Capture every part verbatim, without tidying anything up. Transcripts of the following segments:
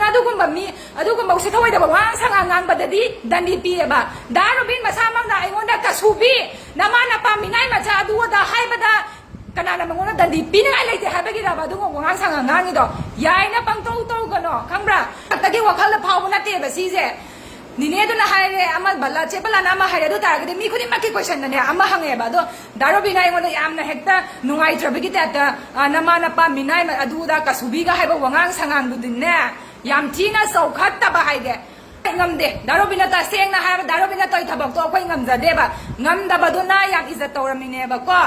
ꯑꯗꯨꯒꯨꯝꯕ ꯃꯤ, ꯑꯗꯨꯒꯨꯝꯕ ꯎꯁꯤꯠ ꯊꯑꯣꯏꯗꯕ ꯋꯥꯉꯥꯡ ꯁꯉꯥꯡ ꯉꯥꯡꯕꯗꯗꯤ ꯗꯟꯗꯤ ꯄꯤꯌꯦꯕ꯫ ꯗꯥ ꯔꯣꯕꯤꯟ ꯃꯁꯥꯃꯛꯅ ꯑꯩꯉꯣꯟꯗ ꯀꯁꯨꯕꯤ, ꯅꯃꯥ ꯅꯄꯥ ꯃꯤꯅꯥꯏ ꯃꯆꯥ ꯑꯗꯨ ꯑꯗꯥ ꯍꯥꯏꯕꯗ ꯀꯅꯥꯅ ꯃꯉꯣꯟꯗ ꯗꯟꯗꯤ ꯄꯤꯅꯤꯡꯉꯥꯏ ꯂꯩꯇꯦ ꯍꯥꯏꯕꯒꯤꯔꯕ ꯑꯗꯨꯒꯨꯝꯕ ꯋꯥꯉꯥꯡ ꯁꯉꯥꯡ ꯉꯥꯡꯉꯤꯗꯣ? ꯌꯥꯏꯅ ꯄꯪꯇꯧ ꯇꯧꯒꯅꯣ, ꯈꯪꯕ꯭ꯔꯥ? ꯈꯛꯇꯒꯤ ꯋꯥꯈꯜꯗ ꯐꯥꯎꯕ ꯅꯠꯇꯦꯕ ꯁꯤꯁꯦ꯫ ꯅꯤꯅꯦꯗꯨꯅ ꯍꯥꯏꯔꯦ, ꯑꯃ ꯕꯂꯥ, ꯆꯦ ꯕꯂꯥꯅ ꯑꯃ ꯍꯥꯏꯔꯦ, ꯑꯗꯨ ꯇꯥꯔꯒꯗꯤ ꯃꯤ ꯈꯨꯗꯤꯡꯃꯛꯀꯤ ꯀꯣꯏꯁꯟꯗꯅꯦ ꯑꯃ ꯍꯪꯉꯦꯕ꯫ ꯑꯗꯣ ꯗꯥ ꯔꯣꯕꯤꯟꯅ ꯑꯩꯉꯣꯟꯗ ꯌꯥꯝꯅ ꯍꯦꯛꯇ ꯅꯨꯡꯉꯥꯏꯇ꯭ꯔꯕꯒꯤ ꯇꯥꯏꯞꯇ, ꯑ, ꯅꯃꯥ ꯅꯄꯥ ꯃꯤꯅꯥꯏ ꯃ-, ꯑꯗꯨ ꯑꯗꯥ ꯀꯁꯨꯕꯤꯒ ꯍꯥꯏꯕ ꯋꯥꯉꯥꯡ ꯁꯉꯥꯡꯗꯨꯗꯤꯅꯦ, ꯌꯥꯝ ꯊꯤꯅ ꯆꯥꯎꯈꯠꯇꯕ ꯍꯥꯏꯒꯦ꯫ ꯉꯝꯗꯦ꯫ ꯗꯥ ꯔꯣꯕꯤꯟꯅ ꯇꯁꯦꯡꯅ ꯍꯥꯏꯔꯕ, ꯗꯥ ꯔꯣꯕꯤꯟꯅ ꯇꯧꯔꯤ ꯊꯕꯛꯇꯣ ꯑꯩꯈꯣꯏ ꯉꯝꯖꯗꯦꯕ꯫ ꯉꯝꯗꯕꯗꯨꯅ ꯌꯥꯝ ꯏꯖꯠ ꯇꯧꯔꯝꯃꯤꯅꯦꯕꯀꯣ꯫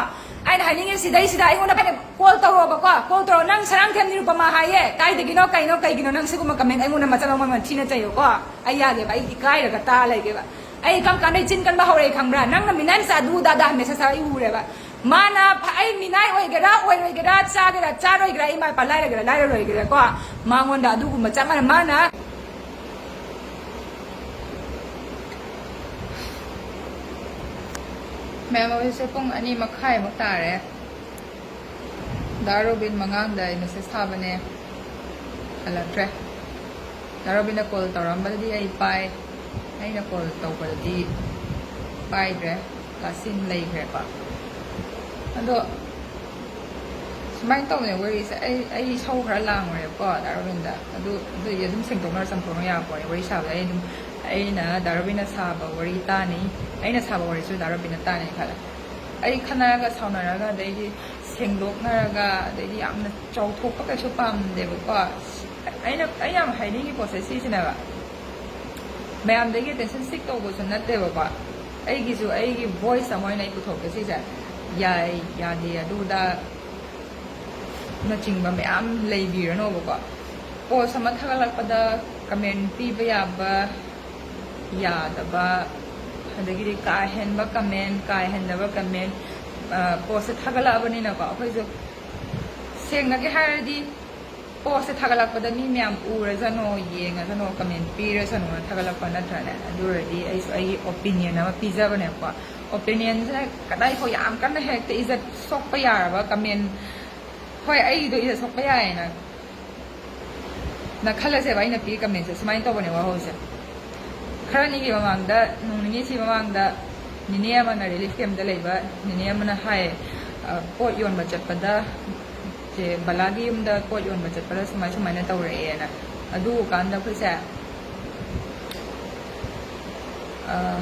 ꯑꯩꯅ ꯍꯥꯏꯅꯤꯡꯉꯤ ꯁꯤꯗꯩꯁꯤꯗ ꯑꯩꯉꯣꯟꯗ ꯐꯅ call ꯇꯧꯔꯛꯑꯣꯕꯀꯣ, call ꯇꯧꯔꯛꯑꯣ꯫ "ꯅꯪ ꯁꯔꯥꯡꯊꯦꯝ ꯅꯤꯔꯨꯄꯃꯥ ꯍꯥꯏꯌꯦ, ꯀꯥꯏꯗꯒꯤꯅꯣ, ꯀꯩꯅꯣ, ꯀꯩꯒꯤꯅꯣ ꯅꯪ ꯁꯤꯒꯨꯝꯕ comment ꯑꯩꯉꯣꯟꯗ ꯃꯆꯥ ꯃꯃꯜ ꯊꯤꯅ ꯆꯩꯌꯣꯀꯣ?" ꯑꯩ ꯌꯥꯒꯦꯕ, ꯑꯩ ꯏꯀꯥꯏꯔꯒ ꯇꯥ ꯂꯩꯒꯦꯕ꯫ ꯑꯩ ꯀꯔꯝ ꯀꯥꯟꯗ ꯆꯤꯟ ꯀꯟꯕ ꯍꯧꯔꯛꯑꯦ ꯈꯪꯕ꯭ꯔꯥ? ꯅꯪꯅ ꯃꯤꯅꯥꯏ ꯃꯆꯥ ꯑꯗꯨ ꯑꯗꯥ message ꯊꯥꯔꯛꯑ ꯑꯩ ꯎꯔꯦꯕ꯫ ꯃꯥꯅ ꯐ-, ꯑꯩ ꯃꯤꯅꯥꯏ ꯑꯣꯏꯒꯦꯔꯥ, ꯑꯣꯏꯔꯣꯏꯒꯦꯔꯥ, ꯆꯥꯒꯦꯔꯥ, ꯆꯥꯔꯣꯏꯒꯦꯔꯥ, ꯏꯃꯥ ꯏꯄꯥ ꯂꯥꯏꯔꯒꯦꯔꯥ, ꯂꯥꯏꯔꯔꯣꯏꯒꯦꯔꯥꯀꯣ, ꯃꯉꯣꯟꯗ ꯑꯗꯨꯒꯨꯝꯕ ꯆꯞ ꯃꯥꯟꯅꯩ꯫ ꯃꯥꯅ ꯃꯌꯥꯝ, ꯍꯧꯖꯤꯛꯁꯦ ꯄꯨꯡ ꯑꯅꯤ ꯃꯈꯥꯏꯃꯨꯛ ꯇꯥꯔꯦ꯫ ꯗꯥ ꯔꯣꯕꯤꯟ ꯃꯉꯥꯡꯗ ꯑꯩ message ꯊꯥꯕꯅꯦ, ꯍꯜꯂꯛꯇ꯭ꯔꯦ꯫ ꯗꯥ ꯔꯣꯕꯤꯟꯅ call ꯇꯧꯔꯛꯑꯝꯕꯗꯗꯤ ꯑꯩ ꯄꯥꯏ, ꯑꯩꯅ call ꯇꯧꯕꯗꯗꯤ ꯄꯥꯏꯗ꯭ꯔꯦ, ꯂꯥꯁꯤꯟ ꯂꯩꯈ꯭ꯔꯦꯀꯣ꯫ ꯑꯗꯣ ꯁꯨꯃꯥꯏꯅ ꯇꯧꯕꯅꯦ ꯋꯥꯔꯤꯁꯦ꯫ ꯑꯩ, ꯑꯩ ꯏꯁꯧ ꯈꯔ ꯂꯥꯡꯉꯨꯔꯦꯕꯀꯣ ꯗꯥ ꯔꯣꯕꯤꯟꯗ꯫ ꯑꯗꯨ, ꯑꯗꯨꯏꯗꯤ ꯑꯗꯨꯝ ꯁꯦꯡꯗꯣꯛꯅꯔ ꯆꯥꯝꯊꯣꯛꯅ ꯌꯥꯄꯣꯠꯅꯦ ꯋꯥꯔꯤ ꯁꯥꯕꯗ꯫ ꯑꯩ ꯑꯗꯨꯝ, ꯑꯩꯅ ꯗꯥ ꯔꯣꯕꯤꯟꯅ ꯁꯥꯕ ꯋꯥꯔꯤ ꯇꯥꯅꯤ, ꯑꯩꯅ ꯁꯥꯕ ꯋꯥꯔꯤꯁꯨ ꯗꯥ ꯔꯣꯕꯤꯟꯅ ꯇꯥꯅꯤ ꯈꯜꯂꯦ꯫ ꯑꯩ ꯈꯠꯅꯔꯒ ꯁꯥꯎꯅꯔꯒ ꯑꯗꯩꯗꯤ ꯁꯦꯡꯗꯣꯛꯅꯔꯒ ꯑꯗꯩꯗꯤ ꯌꯥꯝꯅ ꯆꯥꯎꯊꯣꯛꯄ ꯀꯩꯁꯨ ꯄꯥꯝꯗꯦꯕꯀꯣ꯫ ꯑꯩꯅ, ꯑꯩ ꯌꯥꯝ ꯍꯥꯏꯅꯤꯡꯉꯤ ꯄꯣꯠꯁꯦ ꯁꯤꯁꯤꯅꯦꯕ꯫ ꯃꯌꯥꯝꯗꯒꯤ attention seek ꯇꯧꯕꯁꯨ ꯅꯠꯇꯦꯕꯀꯣ꯫ ꯑꯩꯒꯤꯁꯨ ꯑꯩꯒꯤ voice ꯑꯃ ꯑꯣꯏꯅ ꯑꯩ ꯄꯨꯊꯣꯛꯀꯦ ꯁꯤꯁꯦ꯫ ꯌꯥꯏ, ꯌꯥꯗꯦ, ꯑꯗꯨꯗ ꯅꯆꯤꯡꯕ ꯃꯌꯥꯝ ꯂꯩꯕꯤꯔꯅꯣꯕꯀꯣ꯫ Post ꯑꯃ ꯊꯥꯒꯠꯂꯛꯄꯗ comment ꯄꯤꯕ ꯌꯥꯕ, ꯌꯥꯗꯕ, ꯑꯗꯒꯤꯗꯤ ꯀꯥ ꯍꯦꯟꯕ comment, ꯀꯥ ꯍꯦꯟꯗꯕ comment, ꯑ, post ꯁꯦ ꯊꯥꯒꯠꯂꯛꯑꯕꯅꯤꯅꯀꯣ, ꯑꯩꯈꯣꯏꯁꯨ ꯁꯦꯡꯅꯒꯤ ꯍꯥꯏꯔꯗꯤ post ꯁꯦ ꯊꯥꯒꯠꯂꯛꯄꯗ ꯃꯤ ꯃꯌꯥꯝ ꯎꯔꯖꯅꯣ, ꯌꯦꯡꯉꯖꯅꯣ, comment ꯄꯤꯔꯁꯅꯣꯅ ꯊꯥꯒꯠꯂꯛꯄ ꯅꯠꯇ꯭ꯔꯅꯦ? ꯑꯗꯨ ꯑꯣꯏꯔꯗꯤ ꯑꯩꯁꯨ ꯑꯩꯒꯤ opinion ꯑꯃ ꯄꯤꯖꯕꯅꯦꯕꯀꯣ꯫ Opinion ꯁꯤꯅ ꯀꯗꯥꯏꯐꯥꯎ ꯌꯥꯝ ꯀꯟꯅ ꯍꯦꯛꯇ ꯏꯖꯠ ꯁꯣꯛꯄ ꯌꯥꯔꯕ comment, ꯍꯣꯏ, ꯑꯩꯒꯤꯗꯣ ꯏꯖꯠ ꯁꯣꯛꯄ ꯌꯥꯏꯌꯦꯅ ꯅ ꯈꯜꯂꯁꯦꯕ, ꯑꯩꯅ ꯄꯤ ꯀꯃꯦꯟꯁꯦ ꯁꯨꯃꯥꯏꯅ ꯇꯧꯕꯅꯦ ꯋꯥꯍꯧꯁꯦ꯫ ꯈꯔ ꯅꯤꯒꯤ ꯃꯃꯥꯡꯗ, ꯅꯣꯡ ꯅꯤꯅꯤꯁꯤ ꯃꯃꯥꯡꯗ ꯅꯤꯅꯦ ꯑꯃꯅ, ꯔꯤꯂꯤꯐ ꯀꯦꯝꯗ ꯂꯩꯕ ꯅꯤꯅꯦ ꯑꯃꯅ ꯍꯥꯏ, ꯑ, ꯄꯣꯠ ꯌꯣꯟꯕ ꯆꯠꯄꯗ, ꯆꯦ ꯕꯂꯥꯒꯤ ꯌꯨꯝꯗ ꯄꯣꯠ ꯌꯣꯟꯕ ꯆꯠꯄꯗ ꯁꯨꯃꯥꯏ ꯁꯨꯃꯥꯏꯅ ꯇꯧꯔꯛꯑꯦꯅ꯫ ꯑꯗꯨ ꯀꯥꯟꯗ ꯑꯩꯈꯣꯏꯁꯦ, ꯑ,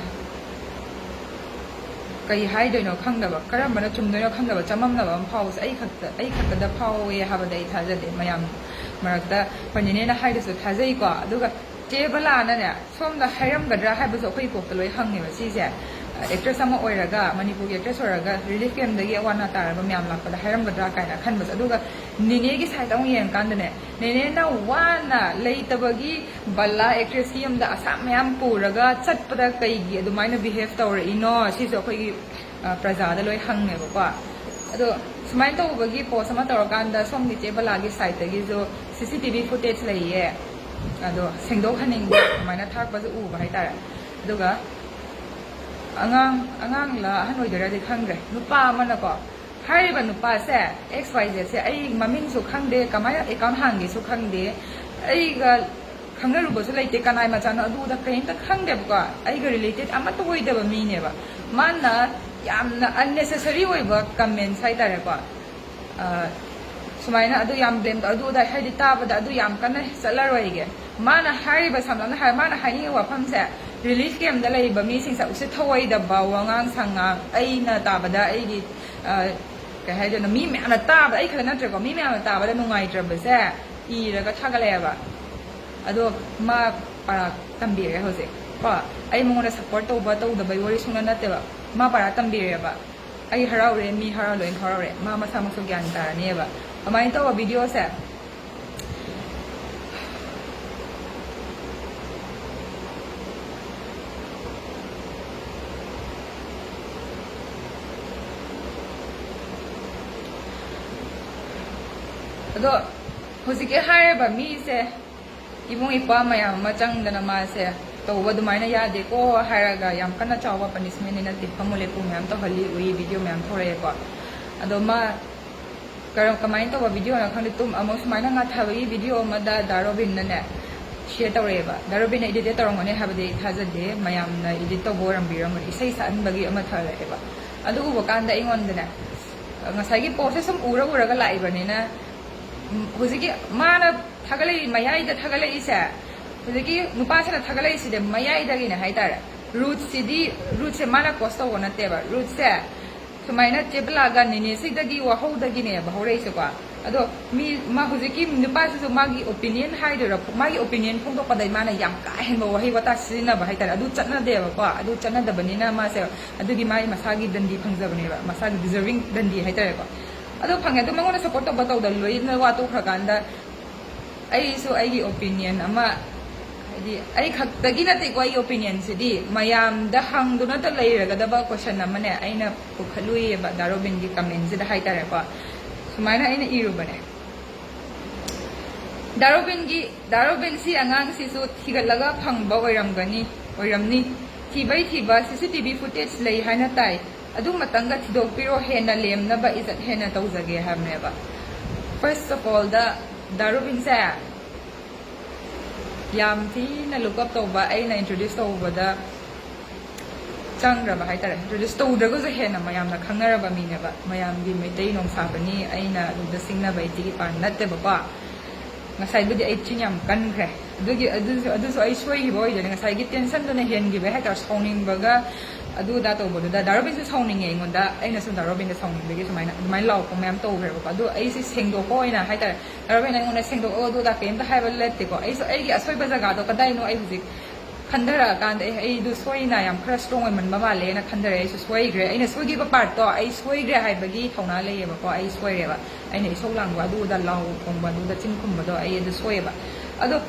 ꯀꯩ ꯍꯥꯏꯗꯣꯏꯅꯣ ꯈꯪꯗꯕ, ꯀꯔꯝꯕꯅ ꯆꯨꯝꯗꯣꯏꯅꯣ ꯈꯪꯗꯕ, ꯆꯃꯝꯅꯕ ꯑꯃ ꯐꯥꯎꯕꯁꯦ ꯑꯩ ꯈꯛꯇ, ꯑꯩ ꯈꯛꯇꯗ ꯐꯥꯎꯋꯦ ꯍꯥꯏꯕꯗ ꯑꯩ ꯊꯥꯖꯗꯦ꯫ ꯃꯌꯥꯝ ꯃꯔꯛꯇ ꯑꯩꯈꯣꯏ ꯅꯦꯅꯦꯅ ꯍꯥꯏꯗꯨꯁꯨ ꯊꯥꯖꯩꯀꯣ꯫ ꯑꯗꯨꯒ ꯆꯦ ꯕꯂꯥꯅꯅꯦ, ꯁꯣꯝꯗ ꯍꯥꯏꯔꯝꯒꯗ꯭ꯔꯥ ꯍꯥꯏꯕꯁꯨ ꯑꯩꯈꯣꯏ ꯀꯣꯛꯇ ꯂꯣꯏ ꯍꯪꯉꯦꯕ ꯁꯤꯁꯦ꯫ ꯑꯦꯛꯇ꯭ꯔꯦꯁ ꯑꯃ ꯑꯣꯏꯔꯒ, ꯃꯅꯤꯄꯨꯔꯒꯤ ꯑꯦꯛꯇ꯭ꯔꯦꯁ ꯑꯣꯏꯔꯒ, ꯔꯤꯂꯤꯐ ꯀꯦꯝꯗꯒꯤ ꯑꯋꯥ ꯑꯅꯥ ꯇꯥꯔꯕ ꯃꯌꯥꯝ ꯂꯥꯛꯄꯗ ꯍꯥꯏꯔꯝꯒꯗ꯭ꯔꯥ ꯀꯥꯏꯅ ꯈꯟꯕꯁꯦ꯫ ꯑꯗꯨꯒ ꯅꯦꯅꯦꯒꯤ ꯁꯥꯏꯠꯇ ꯑꯃꯨꯛ ꯌꯦꯡꯉꯀꯥꯟꯗꯅꯦ, ꯅꯦꯅꯦꯅ ꯋꯥꯅ ꯂꯩꯇꯕꯒꯤ ꯕꯂꯥ ꯑꯦꯛꯇ꯭ꯔꯦꯁꯀꯤ ꯌꯨꯝꯗ ꯑꯁꯥꯝ ꯃꯌꯥꯝ ꯄꯨꯔꯒ ꯆꯠꯄꯗ ꯀꯩꯒꯤ ꯑꯗꯨꯃꯥꯏꯅ ꯕꯤꯍꯦꯚ ꯇꯧꯔꯛꯏꯅꯣ? ꯁꯤꯁꯨ ꯑꯩꯈꯣꯏꯒꯤ, ꯑ, ꯄ꯭ꯔꯖꯥꯗ ꯂꯣꯏ ꯍꯪꯉꯦꯕꯀꯣ꯫ ꯑꯗꯣ ꯁꯨꯃꯥꯏꯅ ꯇꯧꯕꯒꯤ ꯄꯣꯁ ꯑꯃ ꯇꯧꯔꯀꯥꯟꯗ ꯁꯣꯝꯒꯤ ꯆꯦ ꯕꯂꯥꯒꯤ ꯁꯥꯏꯠꯇꯒꯤꯁꯨ ꯁꯤ ꯁꯤ ꯇꯤ ꯚꯤ ꯐꯨꯇꯦꯖ ꯂꯩꯌꯦ, ꯑꯗꯣ ꯁꯦꯡꯗꯣꯛꯍꯟꯅꯤꯡꯕ ꯑꯗꯨꯃꯥꯏꯅ ꯊꯥꯔꯛꯄꯁꯨ ꯎꯕ ꯍꯥꯏꯇꯥꯔꯦ꯫ ꯑꯗꯨꯒ ꯑꯉꯥꯡ, ꯑꯉꯥꯡꯂ ꯑꯍꯟ ꯑꯣꯏꯗꯣꯏꯔꯗꯤ ꯈꯪꯗ꯭ꯔꯦ, ꯅꯨꯄꯥ ꯑꯃꯅꯀꯣ, ꯍꯥꯏꯔꯤꯕ ꯅꯨꯄꯥꯁꯦ, ꯑꯦꯛꯁ ꯋꯥꯏ ꯖꯦꯠꯁꯦ, ꯑꯩ ꯃꯃꯤꯡꯁꯨ ꯈꯪꯗꯦ, ꯀꯃꯥꯏꯅ ꯑꯦꯀꯥꯎꯟ ꯍꯥꯡꯒꯦꯁꯨ ꯈꯪꯗꯦ, ꯑꯩꯒ ꯈꯪꯅꯔꯨꯕꯁꯨ ꯂꯩꯇꯦ, ꯀꯅꯥꯏ ꯃꯆꯥꯅꯣ ꯑꯗꯨꯗ ꯀꯔꯤꯝꯇ ꯈꯪꯗꯦꯕꯀꯣ, ꯑꯩꯒ ꯔꯤꯂꯦꯇꯦꯠ ꯑꯃꯠꯇ ꯑꯣꯏꯗꯕ ꯃꯤꯅꯦꯕ꯫ ꯃꯥꯅ ꯌꯥꯝꯅ ꯑꯟꯅꯦꯁꯦꯁꯔꯤ ꯑꯣꯏꯕ ꯀꯃꯦꯟꯁ ꯍꯥꯏꯇꯥꯔꯦꯀꯣ, ꯑ, ꯁꯨꯃꯥꯏꯅ ꯑꯗꯨ ꯌꯥꯝ ꯕ꯭ꯂꯦꯝ ꯇꯧ, ꯑꯗꯨ ꯑꯗꯥ, ꯍꯥꯏꯗꯤ ꯇꯥꯕꯗ ꯑꯗꯨ ꯌꯥꯝ ꯀꯟꯅ ꯆꯠꯂꯔꯣꯏꯒꯦ꯫ ꯃꯥꯅ ꯍꯥꯏꯔꯤꯕ, ꯁꯝꯂꯞꯅ ꯍꯥꯏꯔ, ꯃꯥꯅ ꯍꯥꯏꯅꯤꯡꯉꯤꯕ ꯋꯥꯐꯝꯁꯦ, ꯔꯤꯂꯤꯐ ꯀꯦꯝꯗ ꯂꯩꯔꯤꯕ ꯃꯤꯁꯤꯡꯁꯦ ꯎꯁꯤꯠ ꯊꯧꯑꯣꯏꯗꯕ ꯋꯥꯉꯥꯡ ꯁꯉꯥꯡ, ꯑꯩꯅ ꯇꯥꯕꯗ, ꯑꯩꯒꯤ, ꯑ, ꯀꯩ ꯍꯥꯏꯗꯣꯏꯅꯣ, ꯃꯤ ꯃꯌꯥꯝꯅ ꯇꯥꯕꯗ, ꯑꯩ ꯈꯛꯇ ꯅꯠꯇ꯭ꯔꯦꯀꯣ, ꯃꯤ ꯃꯌꯥꯝꯅ ꯇꯥꯕꯗ ꯅꯨꯡꯉꯥꯏꯇ꯭ꯔꯕꯁꯦ ꯏꯔꯒ ꯊꯥꯒꯠꯂꯛꯑꯦꯕ꯫ ꯑꯗꯣ ꯃꯥ ꯄꯔꯥ ꯇꯝꯕꯤꯔꯦ ꯍꯧꯖꯤꯛ ꯀꯣ꯫ ꯑꯩ ꯃꯉꯣꯟꯗ ꯁꯞꯄꯣꯔꯠ ꯇꯧꯕ ꯇꯧꯗꯕꯩ ꯋꯥꯔꯤ ꯁꯨꯡꯅ ꯅꯠꯇꯦꯕ, ꯃꯥ ꯄꯔꯥ ꯇꯝꯕꯤꯔꯦꯕ꯫ ꯑꯩ ꯍꯔꯥꯎꯔꯦ, ꯃꯤ ꯍꯔꯥꯎ ꯂꯣꯏꯅ ꯍꯔꯥꯎꯔꯦ, ꯃꯥ ꯃꯁꯥꯃꯛꯁꯨ ꯒ꯭ꯌꯥꯟ ꯇꯥꯔꯅꯦꯕ꯫ ꯑꯗꯨꯃꯥꯏꯅ ꯇꯧꯕ ꯚꯤꯗꯤꯑꯣꯁꯦ꯫ ꯑꯗꯣ ꯍꯧꯖꯤꯛꯀꯤ ꯍꯥꯏꯔꯤꯕ ꯃꯤꯁꯦ, ꯏꯕꯨꯡ ꯏꯄ꯭ꯋꯥ ꯃꯌꯥꯝ ꯑꯃ ꯆꯪꯗꯅ ꯃꯥꯁꯦ ꯇꯧꯕ ꯑꯗꯨꯃꯥꯏꯅ ꯌꯥꯗꯦꯀꯣ ꯍꯥꯏꯔꯒ, ꯌꯥꯝ ꯀꯟꯅ ꯆꯥꯎꯕ ꯄꯅꯤꯁꯃꯦꯟꯗꯤ ꯅꯠꯇꯦ, ꯐꯝꯃꯨ ꯂꯦꯞꯄꯨ ꯃꯌꯥꯝ ꯇꯧꯍꯜꯂꯤ, ꯎꯏ, ꯚꯤꯗꯤꯑꯣ ꯃꯌꯥꯝ ꯊꯣꯛꯂꯛꯑꯦꯀꯣ꯫ ꯑꯗꯣ ꯃꯥ ꯀꯔꯝ ꯀꯃꯥꯏꯅ ꯇꯧꯕ ꯚꯤꯗꯤꯑꯣꯅꯣ ꯈꯪꯗꯦ, ꯇꯨꯝ ꯑꯃꯨꯛ ꯁꯨꯃꯥꯏꯅ ꯉꯥꯊꯕꯒꯤ ꯚꯤꯗꯤꯑꯣ ꯑꯃꯗ ꯗꯥ ꯔꯣꯕꯤꯟꯅꯅꯦ ꯁꯤꯌꯔ ꯇꯧꯔꯛꯑꯦꯕ꯫ ꯗꯥ ꯔꯣꯕꯤꯟꯅ ꯏꯗꯤꯠ ꯇꯧꯔꯝꯒꯅꯤ ꯍꯥꯏꯕꯗꯤ ꯑꯩ ꯊꯥꯖꯗꯦ, ꯃꯌꯥꯝꯅ ꯏꯗꯤꯠ ꯇꯧꯕ ꯑꯣꯏꯔꯝꯕꯤꯔꯝꯒꯅꯤ, ꯏꯁꯩ ꯁꯛꯍꯟꯕꯒꯤ ꯑꯃ ꯊꯥꯔꯛꯑꯦꯕ꯫ ꯑꯗꯨ ꯎꯕ ꯀꯥꯟꯗ ꯑꯩꯉꯣꯟꯗꯅꯦ ꯉꯁꯥꯏꯒꯤ ꯄꯣꯁꯁꯦ ꯁꯨꯝ ꯎꯔ ꯎꯔꯒ ꯂꯥꯛꯏꯕꯅꯤꯅ, ꯎꯝ, ꯍꯧꯖꯤꯛꯀꯤ ꯃꯥꯅ ꯊꯥꯒꯠꯂꯛꯏ, ꯃꯌꯥꯏꯗ ꯊꯥꯒꯠꯂꯛꯏꯁꯦ, ꯍꯧꯖꯤꯛꯀꯤ ꯅꯨꯄꯥꯁꯤꯅ ꯊꯥꯒꯠꯂꯛꯏꯁꯤꯗꯤ ꯃꯌꯥꯏꯗꯒꯤꯅꯦ ꯍꯥꯏꯇꯥꯔꯦ꯫ ꯔꯨꯠꯁꯤꯗꯤ, ꯔꯨꯠꯁꯦ ꯃꯥꯅ ꯀꯣꯁ ꯇꯧꯕ ꯅꯠꯇꯦꯕ꯫ ꯔꯨꯠꯁꯦ ꯁꯨꯃꯥꯏꯅ ꯆꯦꯕꯂꯥꯒ ꯅꯤꯅꯦꯁꯤꯗꯒꯤ ꯋꯥꯍꯧꯗꯒꯤꯅꯦꯕ ꯍꯧꯔꯛꯏꯁꯦꯀꯣ꯫ ꯑꯗꯣ ꯃꯤ, ꯃꯥ ꯍꯧꯖꯤꯛꯀꯤ ꯅꯨꯄꯥꯁꯤꯁꯨ ꯃꯥꯒꯤ ꯑꯣꯄꯤꯅꯤꯌꯟ ꯍꯥꯏꯗꯣꯏꯔꯥ, ꯃꯥꯒꯤ ꯑꯣꯄꯤꯅꯤꯌꯟ ꯐꯣꯡꯗꯣꯛꯄꯗ ꯃꯥꯅ ꯌꯥꯝ ꯀꯥ ꯍꯦꯟꯕ ꯋꯥꯍꯩ ꯋꯥꯇꯥ ꯁꯤꯖꯤꯟꯅꯕ ꯍꯥꯏꯇꯥꯔꯦ꯫ ꯑꯗꯨ ꯆꯠꯅꯗꯦꯕꯀꯣ, ꯑꯗꯨ ꯆꯠꯅꯗꯕꯅꯤꯅ ꯃꯥꯁꯦ ꯑꯗꯨꯒꯤ ꯃꯥꯒꯤ ꯃꯁꯥꯒꯤ ꯗꯟꯗꯤ ꯐꯪꯖꯕꯅꯦꯕ, ꯃꯁꯥꯒꯤ ꯗꯤꯖꯔꯚꯤꯡ ꯗꯟꯗꯤ ꯍꯥꯏꯇꯥꯔꯦꯀꯣ꯫ ꯑꯗꯣ ꯐꯪꯉꯦ, ꯑꯗꯣ ꯃꯉꯣꯟꯗ ꯁꯞꯄꯣꯔꯠ ꯇꯧꯕ ꯇꯧꯗꯕ ꯂꯣꯏꯅ ꯋꯥ ꯇꯣꯛꯈ꯭ꯔꯀꯥꯟꯗ ꯑꯩꯁꯨ ꯑꯩꯒꯤ ꯑꯣꯄꯤꯅꯤꯌꯟ ꯑꯃ, ꯍꯥꯏꯗꯤ ꯑꯩ ꯈꯛꯇꯒꯤ ꯅꯠꯇꯦꯀꯣ, ꯑꯩꯒꯤ ꯑꯣꯄꯤꯅꯤꯌꯟꯁꯤꯗꯤ ꯃꯌꯥꯝꯗ ꯍꯪꯗꯨꯅꯇ ꯂꯩꯔꯒꯗꯕ ꯀꯣꯏꯁꯟ ꯑꯃꯅꯦ ꯑꯩꯅ ꯄꯨꯈꯠꯂꯨꯏꯌꯦꯕ ꯗꯥ ꯔꯣꯕꯤꯟꯒꯤ ꯀꯃꯦꯟꯁꯤꯗ ꯍꯥꯏꯇꯥꯔꯦꯀꯣ꯫ ꯁꯨꯃꯥꯏꯅ ꯑꯩꯅ ꯏꯔꯨꯕꯅꯦ, ꯗꯥ ꯔꯣꯕꯤꯟꯒꯤ, ꯗꯥ ꯔꯣꯕꯤꯟꯁꯤ ꯑꯉꯥꯡꯁꯤꯁꯨ ꯊꯤꯒꯠꯂꯒ ꯐꯪꯕ ꯑꯣꯏꯔꯝꯒꯅꯤ, ꯑꯣꯏꯔꯝꯅꯤ꯫ ꯊꯤꯕꯩ ꯊꯤꯕ ꯁꯤ ꯁꯤ ꯇꯤ ꯚꯤ ꯐꯨꯇꯦꯖ ꯂꯩ ꯍꯥꯏꯅ ꯇꯥꯏ, ꯑꯗꯨꯃꯇꯪꯒ ꯊꯤꯗꯣꯛꯄꯤꯔꯣ, ꯍꯦꯟꯅ ꯂꯦꯝꯅꯕ ꯏꯖꯠ ꯍꯦꯟꯅ ꯇꯧꯖꯒꯦ ꯍꯥꯏꯕꯅꯦꯕ꯫ First of all ꯗ ꯗꯥ ꯔꯣꯕꯤꯟꯁꯦ ꯌꯥꯝ ꯊꯤꯅ ꯂꯨꯛ ꯑꯞ ꯇꯧꯕ, ꯑꯩꯅ ꯏꯟꯇ꯭ꯔꯣꯗ꯭ꯌꯨꯁ ꯇꯧꯕꯗ ꯆꯪꯈ꯭ꯔꯕ ꯍꯥꯏꯇꯥꯔꯦ꯫ ꯏꯟꯇ꯭ꯔꯣꯗ꯭ꯌꯨꯁ ꯇꯧꯗ꯭ꯔꯒꯁꯨ ꯍꯦꯟꯅ ꯃꯌꯥꯝꯅ ꯈꯪꯅꯔꯕ ꯃꯤꯅꯦꯕ꯫ ꯃꯌꯥꯝꯒꯤ ꯃꯩꯇꯩ ꯅꯣꯡꯁꯥꯕꯅꯤ, ꯑꯩꯅ ꯑꯗꯨꯗ ꯁꯤꯡꯅꯕ ꯑꯩ ꯇꯤꯒꯤ ꯄꯥꯟ ꯅꯠꯇꯦꯕꯀꯣ꯫ ꯉꯁꯥꯏꯕꯨꯗꯤ ꯑꯩ ꯆꯤꯟ ꯌꯥꯝ ꯀꯟꯈ꯭ꯔꯦ꯫ ꯑꯗꯨꯒꯤ, ꯑꯗꯨꯁꯨ, ꯑꯗꯨꯁꯨ ꯑꯩ ꯁꯣꯏꯈꯤꯕ ꯑꯣꯏꯗꯣꯏꯅꯦ꯫ ꯉꯁꯥꯏꯒꯤ ꯇꯦꯟꯁꯟꯗꯨꯅ ꯍꯦꯟꯈꯤꯕ ꯍꯥꯏꯇꯥꯔꯦ, ꯁꯥꯎꯅꯤꯡꯕꯒ ꯑꯗꯨ ꯑꯗꯥ ꯇꯧꯕꯗꯨꯗ ꯗꯥ ꯔꯣꯕꯤꯟꯁꯨ ꯁꯥꯎꯅꯤꯡꯉꯦ ꯑꯩꯉꯣꯟꯗ, ꯑꯩꯅꯁꯨ ꯗꯥ ꯔꯣꯕꯤꯟꯗ ꯁꯥꯎꯅꯤꯡꯕꯒꯤ ꯁꯨꯃꯥꯏꯅ ꯑꯗꯨꯃꯥꯏꯅ ꯂꯥꯎꯔꯛꯄ ꯃꯌꯥꯝ ꯇꯧꯈ꯭ꯔꯦꯕꯀꯣ꯫ ꯑꯗꯣ ꯑꯩꯁꯦ ꯁꯦꯡꯗꯣꯛꯄ ꯑꯣꯏꯅ ꯍꯥꯏꯇꯥꯔꯦ, ꯗꯥ ꯔꯣꯕꯤꯟ ꯑꯩꯉꯣꯟꯗ ꯁꯦꯡꯗꯣꯛꯑꯣ ꯑꯗꯨ ꯑꯗꯥ ꯀꯩꯝꯇ ꯍꯥꯏꯕ ꯅꯠꯇꯦꯀꯣ꯫ ꯑꯩꯁꯨ ꯑꯩꯒꯤ ꯑꯁꯣꯏꯕ ꯖꯒꯥꯗꯣ ꯀꯗꯥꯏꯅꯣ ꯑꯩ ꯍꯧꯖꯤꯛ ꯈꯟꯊꯔꯛꯑꯀꯥꯟꯗ, ꯑꯦ, ꯑꯩꯗꯣ ꯁꯣꯏꯅ ꯌꯥꯝ ꯈꯔ ꯁ꯭ꯇꯔꯣꯡ ꯑꯣꯏꯃꯟꯕ ꯃꯥꯜꯂꯦꯅ ꯈꯟꯊꯔꯛꯑꯦ꯫ ꯑꯩꯁꯨ ꯁꯣꯏꯈ꯭ꯔꯦ, ꯑꯩꯅ ꯁꯣꯏꯈꯤꯕ ꯄꯥꯔꯠꯇꯣ ꯑꯩ ꯁꯣꯏꯈ꯭ꯔꯦ ꯍꯥꯏꯕꯒꯤ ꯊꯧꯅꯥ ꯂꯩꯌꯦꯕꯀꯣ꯫ ꯑꯩ ꯁꯣꯏꯔꯦꯕ, ꯑꯩꯅ ꯏꯁꯧ ꯂꯥꯡꯕ ꯑꯗꯨꯗ, ꯂꯥꯎ ꯈꯣꯡꯕ ꯑꯗꯨꯗ, ꯆꯤꯟ ꯈꯨꯝꯕꯗꯣ ꯑꯩ ꯑꯗꯨ ꯁꯣꯏꯌꯦꯕ꯫ ꯑꯗꯣ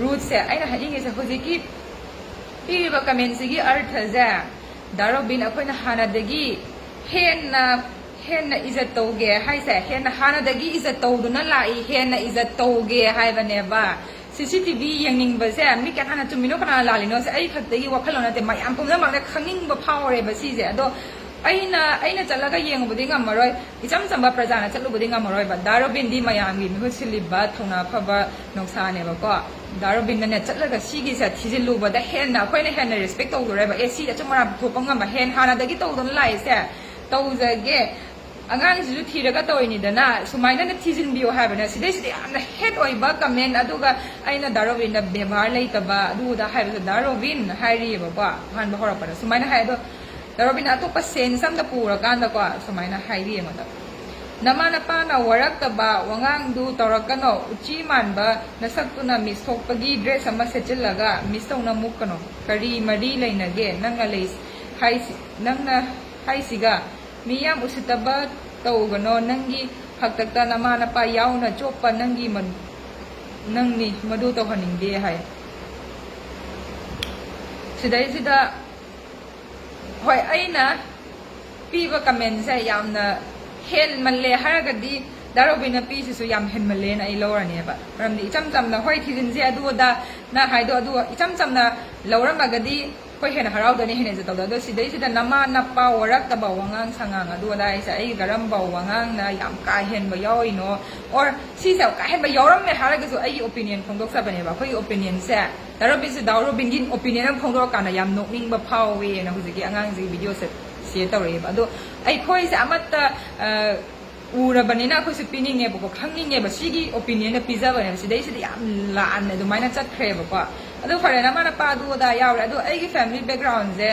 ꯔꯨꯠꯁꯦ, ꯑꯩꯅ ꯍꯥꯏꯅꯤꯡꯉꯤꯁꯦ ꯍꯧꯖꯤꯛꯀꯤ ꯄꯤꯔꯤꯕ ꯀꯃꯦꯟꯁꯤꯒꯤ ꯑꯔꯊꯁꯦ, ꯗꯥ ꯔꯣꯕꯤꯟ, ꯑꯩꯈꯣꯏꯅ ꯍꯥꯟꯅꯗꯒꯤ ꯍꯦꯟꯅ, ꯍꯦꯟꯅ ꯏꯖꯠ ꯇꯧꯒꯦ ꯍꯥꯏꯁꯦ, ꯍꯦꯟꯅ ꯍꯥꯟꯅꯗꯒꯤ ꯏꯖꯠ ꯇꯧꯗꯨꯅ ꯂꯥꯛꯏ, ꯍꯦꯟꯅ ꯏꯖꯠ ꯇꯧꯒꯦ ꯍꯥꯏꯕꯅꯦꯕ꯫ ꯁꯤ ꯁꯤ ꯇꯤ ꯚꯤ ꯌꯦꯡꯅꯤꯡꯕꯁꯦ ꯃꯤ ꯀꯅꯥꯅ ꯆꯨꯝꯃꯤꯅꯣ ꯀꯅꯥꯅ ꯂꯥꯜꯂꯤꯅꯣꯁꯦ ꯑꯩ ꯈꯛꯇꯒꯤ ꯋꯥꯈꯜꯂꯣꯟ ꯅꯠꯇꯦ, ꯃꯌꯥꯝ ꯄꯨꯝꯅꯃꯛꯅ ꯈꯪꯅꯤꯡꯕ ꯐꯥꯎꯔꯦꯕ ꯁꯤꯁꯦ꯫ ꯑꯗꯣ ꯑꯩꯅ ꯑꯩꯅ ꯆꯠꯂꯒ ꯌꯦꯡꯉꯨꯕꯗꯤ ꯉꯝꯃꯔꯣꯏ, ꯏꯆꯝ ꯆꯝꯕ ꯄ꯭ꯔꯖꯥꯅ ꯆꯠꯂꯨꯕꯗꯤ ꯉꯝꯃꯔꯣꯏꯕ꯫ ꯗꯥ ꯔꯣꯕꯤꯟꯗꯤ ꯃꯌꯥꯝꯒꯤ ꯃꯤꯍꯨꯠ ꯁꯤꯜꯂꯤꯕ ꯊꯧꯅꯥ ꯐꯕ ꯅꯣꯡꯁꯥꯅꯦꯕꯀꯣ꯫ ꯗꯥ ꯔꯣꯕꯤꯟꯅꯅꯦ ꯆꯠꯂꯒ ꯁꯤꯒꯤꯁꯦ ꯊꯤꯖꯤꯜꯂꯨꯕꯗ ꯍꯦꯟꯅ ꯑꯩꯈꯣꯏꯅ ꯍꯦꯟꯅ ꯔꯦꯁꯄꯦꯛ ꯇꯧꯗꯣꯔꯦꯕ꯫ ꯑꯦ, ꯁꯤ ꯑꯆꯨꯝ ꯑꯔꯥꯟ ꯄꯨꯊꯣꯛꯄ ꯉꯝꯕ ꯍꯦꯟ ꯍꯥꯟꯅꯗꯒꯤ ꯇꯧꯗꯨꯅ ꯂꯥꯛꯏꯁꯦ ꯇꯧꯖꯒꯦ꯫ ꯑꯉꯥꯡꯁꯤꯁꯨ ꯊꯤꯔꯒ ꯇꯧꯔꯤꯅꯤꯗꯅ, ꯁꯨꯃꯥꯏꯅꯅ ꯊꯤꯖꯤꯟꯕꯤꯌꯣ ꯍꯥꯏꯕꯅꯦ꯫ ꯁꯤꯗꯩꯁꯤꯗ ꯌꯥꯝꯅ ꯍꯦꯠ ꯑꯣꯏꯕ ꯀꯃꯦꯟ, ꯑꯗꯨꯒ ꯑꯩꯅ ꯗꯥ ꯔꯣꯕꯤꯟꯗ ꯕꯦꯕꯥꯔ ꯂꯩꯇꯕ ꯑꯗꯨꯗ ꯍꯥꯏꯕꯁꯦ ꯗꯥ ꯔꯣꯕꯤꯟ ꯍꯥꯏꯔꯤꯑꯕꯀꯣ ꯑꯍꯥꯟꯕ ꯍꯧꯔꯛꯄꯗ ꯁꯨꯃꯥꯏꯅ ꯍꯥꯏ꯫ ꯑꯗꯣ ꯗꯥ ꯔꯣꯕꯤꯟꯅ ꯑꯇꯣꯞꯄ ꯁꯦꯟꯁ ꯑꯝꯗ ꯄꯨꯔꯀꯥꯟꯗꯀꯣ ꯁꯨꯃꯥꯏꯅ ꯍꯥꯏꯔꯤ ꯑꯩꯉꯣꯟꯗ, "ꯅꯃꯥ ꯅꯄꯥꯅ ꯋꯥꯔꯛꯇꯕ ꯋꯥꯉꯥꯡꯗꯨ ꯇꯧꯔꯛꯀꯅꯣ, ꯎꯆꯤ ꯃꯥꯟꯕ ꯅꯁꯛꯇꯨꯅ ꯃꯤꯁ ꯊꯣꯛꯄꯒꯤ ꯗ꯭ꯔꯦꯁ ꯑꯃ ꯁꯦꯠꯆꯤꯜꯂꯒ ꯃꯤꯁ ꯇꯧꯅ ꯃꯨꯛꯀꯅꯣ꯫ ꯀꯔꯤ ꯃꯔꯤ ꯂꯩꯅꯒꯦ ꯅꯪꯅ ꯂꯩ ꯍꯥꯏꯁꯤ, ꯅꯪꯅ ꯍꯥꯏꯁꯤꯒ? ꯃꯤ ꯌꯥꯝ ꯎꯁꯤꯠꯇꯕ ꯇꯧꯒꯅꯣ, ꯅꯪꯒꯤ ꯍꯥꯛꯇꯛꯇ ꯅꯃꯥ ꯅꯄꯥ ꯌꯥꯎꯅ ꯆꯣꯞꯄ ꯅꯪꯒꯤ ꯃ-, ꯅꯪꯅꯤ, ꯃꯗꯨ ꯇꯧꯍꯟꯅꯤꯡꯗꯦ" ꯍꯥꯏ꯫ ꯁꯤꯗꯩꯁꯤꯗ ꯍꯣꯏ, ꯑꯩꯅ ꯄꯤꯕ ꯀꯃꯦꯟꯁꯦ ꯌꯥꯝꯅ ꯍꯦꯟꯃꯜꯂꯦ ꯍꯥꯏꯔꯒꯗꯤ ꯗꯥ ꯔꯣꯕꯤꯟꯅ ꯄꯤꯁꯤꯁꯨ ꯌꯥꯝ ꯍꯦꯟꯃꯜꯂꯦꯅ ꯑꯩ ꯂꯧꯔꯅꯦꯕ꯫ ꯃꯔꯝꯗꯤ ꯏꯆꯝ ꯆꯝꯅ, "ꯍꯣꯏ, ꯊꯤꯖꯤꯟꯁꯦ ꯑꯗꯨ ꯑꯗꯥ" ꯅ ꯍꯥꯏꯗꯣ, ꯑꯗꯨ ꯏꯆꯝ ꯆꯝꯅ ꯂꯧꯔꯝꯃꯒꯗꯤ ꯑꯩꯈꯣꯏ ꯍꯦꯟꯅ ꯍꯔꯥꯎꯗꯣꯏꯅꯦ, ꯍꯦꯟꯅ ꯏꯖꯠ ꯇꯧꯗꯣꯏꯅꯦ꯫ ꯑꯗꯣ ꯁꯤꯗꯩꯁꯤꯗ ꯅꯃꯥ ꯅꯄꯥ ꯋꯥꯔꯛꯇꯕ ꯋꯥꯉꯥꯡ ꯁꯉꯥꯡ ꯑꯗꯨ ꯑꯗꯥ ꯍꯥꯏꯁꯦ ꯑꯩꯒꯤ ꯀꯔꯝꯕ ꯋꯥꯉꯥꯡꯅ ꯌꯥꯝ ꯀꯥ ꯍꯦꯟꯕ ꯌꯥꯎꯔꯤꯅꯣ? Or ꯁꯤꯁꯦ ꯀꯥ ꯍꯦꯟꯕ ꯌꯥꯎꯔꯝꯃꯦ ꯍꯥꯏꯔꯒꯁꯨ ꯑꯩꯒꯤ ꯑꯣꯄꯤꯅꯤꯌꯟ ꯐꯣꯡꯗꯣꯛꯆꯕꯅꯦꯕ꯫ ꯑꯩꯈꯣꯏꯒꯤ ꯑꯣꯄꯤꯅꯤꯌꯟꯁꯦ ꯗꯥ ꯔꯣꯕꯤꯟꯁꯨ, ꯗꯥ ꯔꯣꯕꯤꯟꯒꯤ ꯑꯣꯄꯤꯅꯤꯌꯟ ꯑꯃ ꯐꯣꯡꯗꯣꯔꯛꯀꯥꯟꯗ ꯌꯥꯝ ꯅꯣꯛꯅꯤꯡꯕ ꯐꯥꯎꯋꯦꯅ ꯍꯧꯖꯤꯛꯀꯤ ꯑꯉꯥꯡꯁꯤꯒꯤ ꯚꯤꯗꯤꯑꯣꯁꯦ ꯁꯤꯌꯔ ꯇꯧꯔꯛꯑꯦꯕ꯫ ꯑꯗꯣ ꯑꯩꯈꯣꯏꯁꯦ ꯑꯃꯠꯇ, ꯑ, ꯎꯔꯕꯅꯤꯅ ꯑꯩꯈꯣꯏꯁꯨ ꯄꯤꯅꯤꯡꯉꯦꯕꯀꯣ, ꯈꯪꯅꯤꯡꯉꯦꯕ꯫ ꯁꯤꯒꯤ ꯑꯣꯄꯤꯅꯤꯌꯟꯗ ꯄꯤꯖꯕꯅꯦꯕ꯫ ꯁꯤꯗꯩꯁꯤꯗ ꯌꯥꯝ ꯂꯥꯟꯅ ꯑꯗꯨꯃꯥꯏꯅ ꯆꯠꯈ꯭ꯔꯦꯕꯀꯣ꯫ ꯑꯗꯣ ꯐꯔꯦ, ꯅꯃꯥ ꯅꯄꯥ ꯑꯗꯨ ꯑꯗꯥ ꯌꯥꯎꯔꯦ꯫ ꯑꯗꯣ ꯑꯩꯒꯤ ꯐꯦꯃꯤꯂꯤ ꯕꯦꯛꯒ꯭ꯔꯥꯎꯟꯁꯦ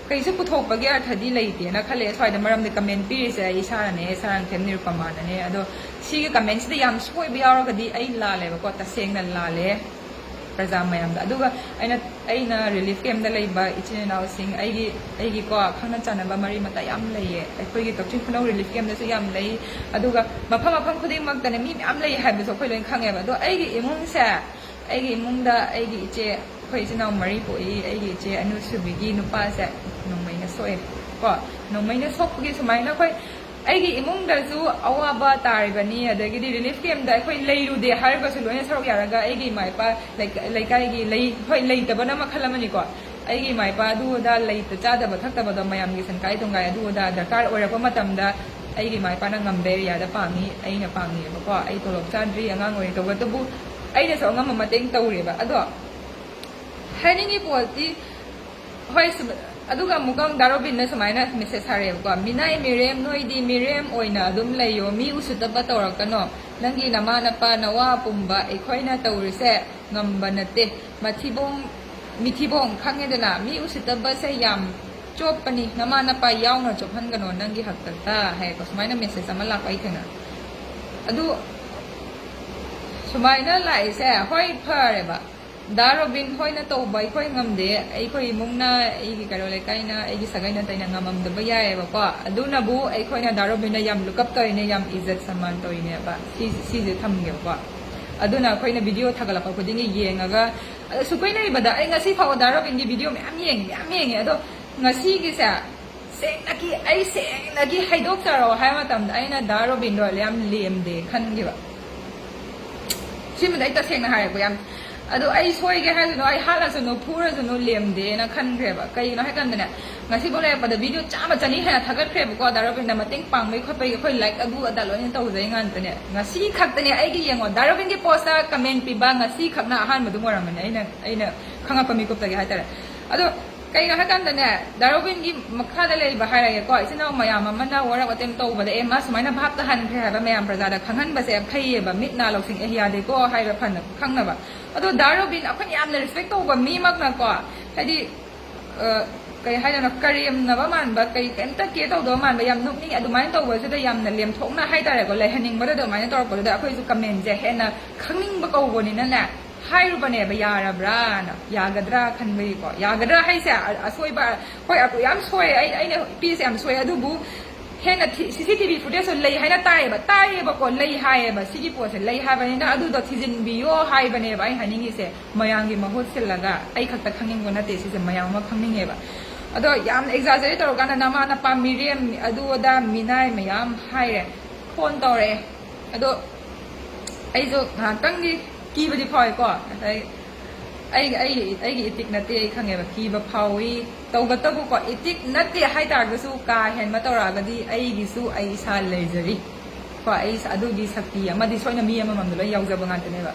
ꯀꯩꯁꯨ ꯄꯨꯊꯣꯛꯄꯒꯤ ꯑꯔꯊꯗꯤ ꯂꯩꯇꯦꯅ ꯈꯜꯂꯦ꯫ ꯁ꯭ꯋꯥꯏꯗ ꯃꯔꯝꯗꯤ ꯀꯃꯦꯟ ꯄꯤꯔꯤꯁꯦ ꯑꯩ ꯏꯁꯥꯅꯅꯦ, ꯁꯥꯔꯥꯡꯊꯦꯝ ꯅꯤꯔꯨꯄꯃꯥꯅꯅꯦ꯫ ꯑꯗꯣ ꯁꯤꯒꯤ ꯀꯃꯦꯟꯁꯤꯗ ꯌꯥꯝ ꯁꯣꯏꯕ ꯌꯥꯎꯔꯒꯗꯤ ꯑꯩ ꯂꯥꯜꯂꯦꯕꯀꯣ, ꯇꯁꯦꯡꯅ ꯂꯥꯜꯂꯦ ꯄ꯭ꯔꯖꯥ ꯃꯌꯥꯝꯗ꯫ ꯑꯗꯨꯒ ꯑꯩꯅ, ꯑꯩꯅ ꯔꯤꯂꯤꯐ ꯀꯦꯝꯗ ꯂꯩꯕ ꯏꯆꯤꯟ ꯏꯅꯥꯎꯁꯤꯡ, ꯑꯩꯒꯤ, ꯑꯩꯒꯤꯀꯣ ꯈꯪꯅ ꯆꯥꯟꯅꯕ ꯃꯔꯤ ꯃꯇꯥ ꯌꯥꯝ ꯂꯩꯌꯦ꯫ ꯑꯩꯈꯣꯏꯒꯤ ꯀꯛꯆꯤꯡ ꯈꯨꯅꯧ ꯔꯤꯂꯤꯐ ꯀꯦꯝꯗꯁꯨ ꯌꯥꯝ ꯂꯩ, ꯑꯗꯨꯒ ꯃꯐꯝ ꯃꯐꯝ ꯈꯨꯗꯤꯡꯃꯛꯇꯅꯦ ꯃꯤ ꯃꯌꯥꯝ ꯂꯩ ꯍꯥꯏꯕꯁꯨ ꯑꯩꯈꯣꯏ ꯂꯣꯏꯅ ꯈꯪꯉꯦꯕ꯫ ꯑꯗꯣ ꯑꯩꯒꯤ ꯏꯃꯨꯡꯁꯦ, ꯑꯩꯒꯤ ꯏꯃꯨꯡꯗ ꯑꯩꯒꯤ ꯏꯆꯦ, ꯑꯩꯈꯣꯏ ꯏꯆꯤꯟ ꯏꯅꯥꯎ ꯃꯔꯤ ꯄꯣꯛꯏ꯫ ꯑꯩꯒꯤ ꯏꯆꯦ ꯑꯅꯤꯁꯨꯕꯤꯒꯤ ꯅꯨꯄꯥꯁꯦ ꯅꯣꯡꯃꯩꯅ ꯁꯣꯛꯑꯦ ꯀꯣ꯫ ꯅꯣꯡꯃꯩꯅ ꯁꯣꯛꯄꯒꯤ ꯁꯨꯃꯥꯏꯅ ꯑꯩꯈꯣꯏ, ꯑꯩꯒꯤ ꯏꯃꯨꯡꯗꯁꯨ ꯑꯋꯥꯕ ꯇꯥꯔꯤꯕꯅꯤ, ꯑꯗꯒꯤꯗꯤ ꯔꯤꯂꯤꯐ ꯀꯦꯝꯗ ꯑꯩꯈꯣꯏ ꯂꯩꯔꯨꯗꯦ ꯍꯥꯏꯔꯒꯁꯨ ꯂꯣꯏꯅ ꯁꯔꯨꯛ ꯌꯥꯔꯒ ꯑꯩꯒꯤ ꯏꯃꯥ ꯏꯄꯥ ꯂꯩꯀ-, ꯂꯩꯀꯥꯏꯒꯤ ꯂꯩ-, ꯍꯣꯏ, ꯂꯩꯇꯕꯅ ꯃꯈꯜ ꯑꯃꯅꯤꯀꯣ꯫ ꯑꯩꯒꯤ ꯏꯃꯥ ꯏꯄꯥ ꯑꯗꯨ ꯑꯗꯥ ꯂꯩꯇ ꯆꯥꯗꯕ ꯊꯛꯇꯕꯗꯣ ꯃꯌꯥꯝꯒꯤ ꯁꯟꯀꯥꯏ ꯇꯨꯡꯒꯥꯏ ꯑꯗꯨ ꯑꯗꯥ ꯗꯔꯀꯥꯔ ꯑꯣꯏꯔꯛꯄ ꯃꯇꯝꯗ ꯑꯩꯒꯤ ꯏꯃꯥ ꯏꯄꯥꯅ ꯉꯝꯕ ꯑꯦꯔꯤꯌꯥꯗ ꯄꯥꯡꯉꯤ, ꯑꯩꯅ ꯄꯥꯡꯉꯤꯑꯕꯀꯣ꯫ ꯑꯩ ꯇꯣꯂꯣꯞ ꯆꯥꯗ꯭ꯔꯤ, ꯑꯉꯥꯡ ꯑꯣꯏꯔꯤ, ꯇꯧꯕꯇꯕꯨ ꯑꯩꯅꯁꯨ ꯑꯉꯝꯕ ꯃꯇꯦꯡ ꯇꯧꯔꯦꯕ꯫ ꯑꯗꯣ ꯍꯥꯏꯅꯤꯡꯉꯤ ꯄꯣꯠꯇꯤ, ꯍꯣꯏ, ꯁꯨꯝ-, ꯑꯗꯨꯒ ꯑꯃꯨꯛꯀ ꯗꯥ ꯔꯣꯕꯤꯟꯅ ꯁꯨꯃꯥꯏꯅ ꯃꯦꯁꯦꯖ ꯊꯥꯔꯛꯑꯦꯕꯀꯣ: "ꯃꯤꯅꯥꯏ ꯃꯤꯔꯦꯝ, ꯅꯣꯏꯗꯤ ꯃꯤꯔꯦꯝ ꯑꯣꯏꯅ ꯑꯗꯨꯝ ꯂꯩꯌꯣ, ꯃꯤ ꯎꯁꯤꯠꯇꯕ ꯇꯧꯔꯛꯀꯅꯣ꯫ ꯅꯪꯒꯤ ꯅꯃꯥ ꯅꯄꯥ ꯅꯋꯥ ꯄꯨꯝꯕ ꯑꯩꯈꯣꯏꯅ ꯇꯧꯔꯤꯁꯦ ꯉꯝꯕ ꯅꯠꯇꯦ꯫ ꯃꯊꯤꯕꯣꯡ, ꯃꯤꯊꯤꯕꯣꯡ ꯈꯪꯉꯦꯗꯅ, ꯃꯤ ꯎꯁꯤꯠꯇꯕꯁꯦ ꯌꯥꯝ ꯆꯣꯞꯄꯅꯤ, ꯅꯃꯥ ꯅꯄꯥ ꯌꯥꯎꯅ ꯆꯣꯞꯍꯟꯒꯅꯣ ꯅꯪꯒꯤ ꯍꯛꯇꯛꯇ", ꯍꯥꯏꯌꯦꯀꯣ꯫ ꯁꯨꯃꯥꯏꯅ ꯃꯦꯁꯦꯖ ꯑꯃ ꯂꯥꯛꯄ ꯑꯩ ꯊꯦꯡꯅ꯫ ꯑꯗꯨ ꯁꯨꯃꯥꯏꯅ ꯂꯥꯛꯏꯁꯦ, ꯍꯣꯏ, ꯐꯔꯦꯕ, ꯗꯥ ꯔꯣꯕꯤꯟ ꯍꯣꯏꯅ ꯇꯧꯕ ꯑꯩꯈꯣꯏ ꯉꯝꯗꯦ, ꯑꯩꯈꯣꯏ ꯏꯃꯨꯡꯅ, ꯑꯩꯒꯤ ꯀꯩꯔꯣꯜ ꯂꯩꯀꯥꯏꯅ, ꯑꯩꯒꯤ ꯁꯥꯒꯩ ꯅꯥꯇꯩꯅ ꯉꯝꯃꯝꯗꯕ ꯌꯥꯏꯑꯕꯀꯣ꯫ ꯑꯗꯨꯅꯕꯨ ꯑꯩꯈꯣꯏꯅ ꯗꯥ ꯔꯣꯕꯤꯟꯗ ꯌꯥꯝ look up ꯇꯧꯔꯤꯅꯦ, ꯌꯥꯝ ꯏꯖꯠ ꯁꯟꯃꯥꯟ ꯇꯧꯔꯤꯅꯦꯕ꯫ ꯁꯤ-, ꯁꯤꯁꯦ ꯊꯝꯒꯦꯕꯀꯣ꯫ ꯑꯗꯨꯅ ꯑꯩꯈꯣꯏꯅ ꯚꯤꯗꯤꯑꯣ ꯊꯥꯒꯠꯂꯛꯄ ꯈꯨꯗꯤꯡꯒꯤ ꯌꯦꯡꯉꯒ, ꯑꯗ ꯁꯨꯛ ꯀꯨꯏꯅ ꯂꯩꯕꯗ ꯑꯩ ꯉꯁꯤ ꯐꯥꯎꯕ ꯗꯥ ꯔꯣꯕꯤꯟꯒꯤ ꯚꯤꯗꯤꯑꯣ ꯃꯌꯥꯝ ꯌꯦꯡꯉꯤ, ꯃꯌꯥꯝ ꯌꯦꯡꯉꯤ꯫ ꯑꯗꯣ ꯉꯁꯤꯒꯤꯁꯦ ꯁꯦꯡꯅꯒꯤ, ꯑꯩ ꯁꯦꯡꯅꯒꯤ ꯍꯥꯏꯗꯣꯛꯆꯔꯛꯑꯣ ꯍꯥꯏꯕ ꯃꯇꯝꯗ ꯑꯩꯅ ꯗꯥ ꯔꯣꯕꯤꯟꯗꯣ ꯌꯥꯝ ꯂꯦꯝꯗꯦ ꯈꯟꯈꯤꯕ꯫ ꯁꯤꯃꯗꯤ ꯑꯩ ꯇꯁꯦꯡꯅ ꯍꯥꯏꯔꯦꯀꯣ, ꯌꯥꯝ, ꯑꯗꯣ ꯑꯩ ꯁꯣꯏꯒꯦ ꯍꯥꯏꯔꯁꯨꯅꯨ, ꯑꯩ ꯍꯥꯠꯂꯁꯨꯅꯨ, ꯐꯨꯔꯁꯨꯅꯨ, ꯂꯦꯝꯗꯦꯅ ꯈꯟꯈ꯭ꯔꯦꯕ꯫ ꯀꯩꯒꯤꯅꯣ ꯍꯥꯏ ꯀꯥꯟꯗꯅꯦ, ꯉꯁꯤꯐꯥꯎ ꯂꯩꯔꯛꯄꯗ ꯚꯤꯗꯤꯑꯣ ꯆꯥꯝꯃ ꯆꯅꯤ ꯍꯦꯟꯅ ꯊꯥꯒꯠꯈ꯭ꯔꯦꯕꯀꯣ, ꯗꯥ ꯔꯣꯕꯤꯟꯅ ꯃꯇꯦꯡ ꯄꯥꯡꯕꯒꯤ ꯈꯣꯠꯄꯒꯤ꯫ ꯑꯩꯈꯣꯏ ꯂꯥꯏꯛ ꯑꯗꯨ ꯑꯗꯥ ꯂꯣꯏꯅ ꯇꯧꯖꯩ ꯉꯥꯛꯇꯅꯦ꯫ ꯉꯁꯤ ꯈꯛꯇꯅꯦ ꯑꯩꯒꯤ, ꯌꯦꯡꯉꯣ, ꯗꯥ ꯔꯣꯕꯤꯟꯒꯤ ꯄꯣꯁꯇ ꯀꯃꯦꯟ ꯄꯤꯕ ꯉꯁꯤ ꯈꯛꯅ ꯑꯍꯥꯟꯕꯗꯨ ꯑꯣꯏꯔꯝꯒꯅꯤ, ꯑꯩꯅ, ꯑꯩꯅ ꯈꯪꯉꯛꯄ ꯃꯤꯀꯨꯞꯇꯒꯤ ꯍꯥꯏꯇꯥꯔꯦ꯫ ꯑꯗꯣ ꯀꯩꯅꯣ ꯍꯥꯏꯀꯥꯟꯗꯅꯦ, ꯗꯥ ꯔꯣꯕꯤꯟꯒꯤ ꯃꯈꯥꯗ ꯂꯩꯔꯤꯕ ꯍꯥꯏꯔꯒꯦꯀꯣ, ꯏꯆꯤꯟ ꯏꯅꯥꯎ ꯃꯌꯥꯝ ꯑꯃꯅ ꯋꯥꯔꯛ ꯋꯥꯇꯦꯝ ꯇꯧꯕꯗ, "ꯑꯦ, ꯃꯥ ꯁꯨꯃꯥꯏꯅ ꯚꯥꯞ ꯇꯥꯍꯟꯈ꯭ꯔꯦ" ꯍꯥꯏꯕ ꯃꯌꯥꯝ ꯄ꯭ꯔꯖꯥꯗ ꯈꯪꯍꯟꯕꯁꯦ ꯌꯥꯝ ꯐꯩꯌꯦꯕ, ꯃꯤꯠ ꯅꯥ ꯂꯧꯁꯤꯡ, "ꯑꯦ, ꯌꯥꯗꯦꯀꯣ" ꯍꯥꯏꯕ ꯐꯅ ꯈꯪꯅꯕ꯫ ꯑꯗꯣ ꯗꯥ ꯔꯣꯕꯤꯟ ꯑꯩꯈꯣꯏꯅ ꯌꯥꯝꯅ ꯔꯦꯁꯄꯦꯛ ꯇꯧꯕ ꯃꯤꯃꯛꯅꯀꯣ, ꯍꯥꯏꯗꯤ, ꯑ, ꯀꯩ ꯍꯥꯏꯗꯣꯏꯅꯣ, ꯀꯔꯦꯝꯅꯕ ꯃꯥꯟꯕ, ꯀꯩ, ꯀꯩꯝꯇ ꯀꯦꯌꯔ ꯇꯧꯗꯕ ꯃꯥꯟꯕ, ꯌꯥꯝ ꯅꯣꯛꯅꯤꯡ, ꯑꯗꯨꯃꯥꯏꯅ ꯇꯧꯕꯁꯤꯗ ꯌꯥꯝꯅ ꯂꯦꯝꯊꯣꯛꯅ ꯍꯥꯏꯇꯥꯔꯦꯀꯣ, ꯂꯩꯍꯟꯅꯤꯡꯕꯗ ꯑꯗꯨꯃꯥꯏꯅ ꯇꯧꯔꯛꯄꯗꯨꯗ ꯑꯩꯈꯣꯏꯁꯨ ꯀꯃꯦꯟꯁꯦ ꯍꯦꯟꯅ ꯈꯪꯅꯤꯡꯕ ꯀꯧꯕꯅꯤꯅꯅꯦ, ꯍꯥꯏꯔꯨꯕꯅꯦꯕ, ꯌꯥꯔꯕ꯭ꯔꯥꯅ, ꯌꯥꯒꯗ꯭ꯔꯥ ꯈꯟꯕꯒꯤꯀꯣ꯫ ꯌꯥꯒꯗ꯭ꯔꯥ ꯍꯥꯏꯁꯦ, ꯑ-, ꯑꯁꯣꯏꯕ, ꯍꯣꯏ, ꯑ-, ꯌꯥꯝ ꯁꯣꯏ, ꯑꯩ, ꯑꯩꯅ ꯄꯤꯁꯦ ꯌꯥꯝ ꯁꯣꯏ, ꯑꯗꯨꯕꯨ ꯍꯦꯟꯅ ꯊꯤ-, ꯁꯤ ꯁꯤ ꯇꯤ ꯚꯤ ꯐꯨꯇꯦꯖꯇꯣ ꯂꯩ ꯍꯥꯏꯅ ꯇꯥꯏꯌꯦꯕ, ꯇꯥꯏꯌꯦꯕꯀꯣ, ꯂꯩ ꯍꯥꯏꯌꯦꯕ꯫ ꯁꯤꯒꯤ ꯄꯣꯠꯁꯦ ꯂꯩ ꯍꯥꯏꯕꯅꯤꯅ ꯑꯗꯨꯗꯣ ꯊꯤꯖꯤꯟꯕꯤꯌꯣ ꯍꯥꯏꯕꯅꯦꯕ ꯑꯩ ꯍꯥꯏꯅꯤꯡꯉꯤꯁꯦ꯫ ꯃꯌꯥꯝꯒꯤ ꯃꯍꯨꯠ ꯁꯤꯜꯂꯒ, ꯑꯩ ꯈꯛꯇ ꯈꯪꯅꯤꯡꯕ ꯅꯠꯇꯦ ꯁꯤꯁꯦ, ꯃꯌꯥꯝ ꯑꯃ ꯈꯪꯅꯤꯡꯉꯦꯕ꯫ ꯑꯗꯣ ꯌꯥꯝ ꯑꯦꯛꯖꯥꯖꯔꯦꯠ ꯇꯧꯔꯀꯥꯟꯗ ꯅꯃꯥ ꯅꯄꯥ ꯃꯤꯔꯦꯝ, ꯑꯗꯨ ꯑꯗꯥ, ꯃꯤꯅꯥꯏ ꯃꯌꯥꯝ ꯍꯥꯏꯔꯦ, ꯐꯣꯟ ꯇꯧꯔꯛꯑꯦ꯫ ꯑꯗꯣ ꯑꯩꯁꯨ ꯉꯥꯏꯍꯥꯛꯇꯪꯗꯤ ꯀꯤꯕꯗꯤ ꯐꯥꯎꯋꯦꯀꯣ, ꯉꯁꯥꯏ ꯑꯩ ꯑꯩ ꯑꯩꯒꯤ ꯏꯊꯤꯛ ꯅꯠꯇꯦ, ꯑꯩ ꯈꯪꯉꯦꯕ, ꯀꯤꯕ ꯐꯥꯎꯏ꯫ ꯇꯧꯕꯇꯕꯨꯀꯣ, ꯏꯊꯤꯛ ꯅꯠꯇꯦ ꯍꯥꯏꯇꯥꯔꯒꯁꯨ ꯀꯥ ꯍꯦꯟꯕ ꯇꯧꯔꯛꯑꯒꯗꯤ ꯑꯩꯒꯤꯁꯨ ꯑꯩ ꯏꯁꯥ ꯂꯩꯖꯔꯤ꯫ ꯀꯣ, ꯑꯩ ꯑꯗꯨꯒꯤ ꯁꯛꯇꯤ ꯑꯃꯗꯤ ꯁꯣꯏꯅ ꯃꯤ ꯑꯃꯃꯝꯗ ꯂꯣꯏ ꯌꯥꯎꯖꯕ ꯉꯥꯛꯇꯅꯦꯕ꯫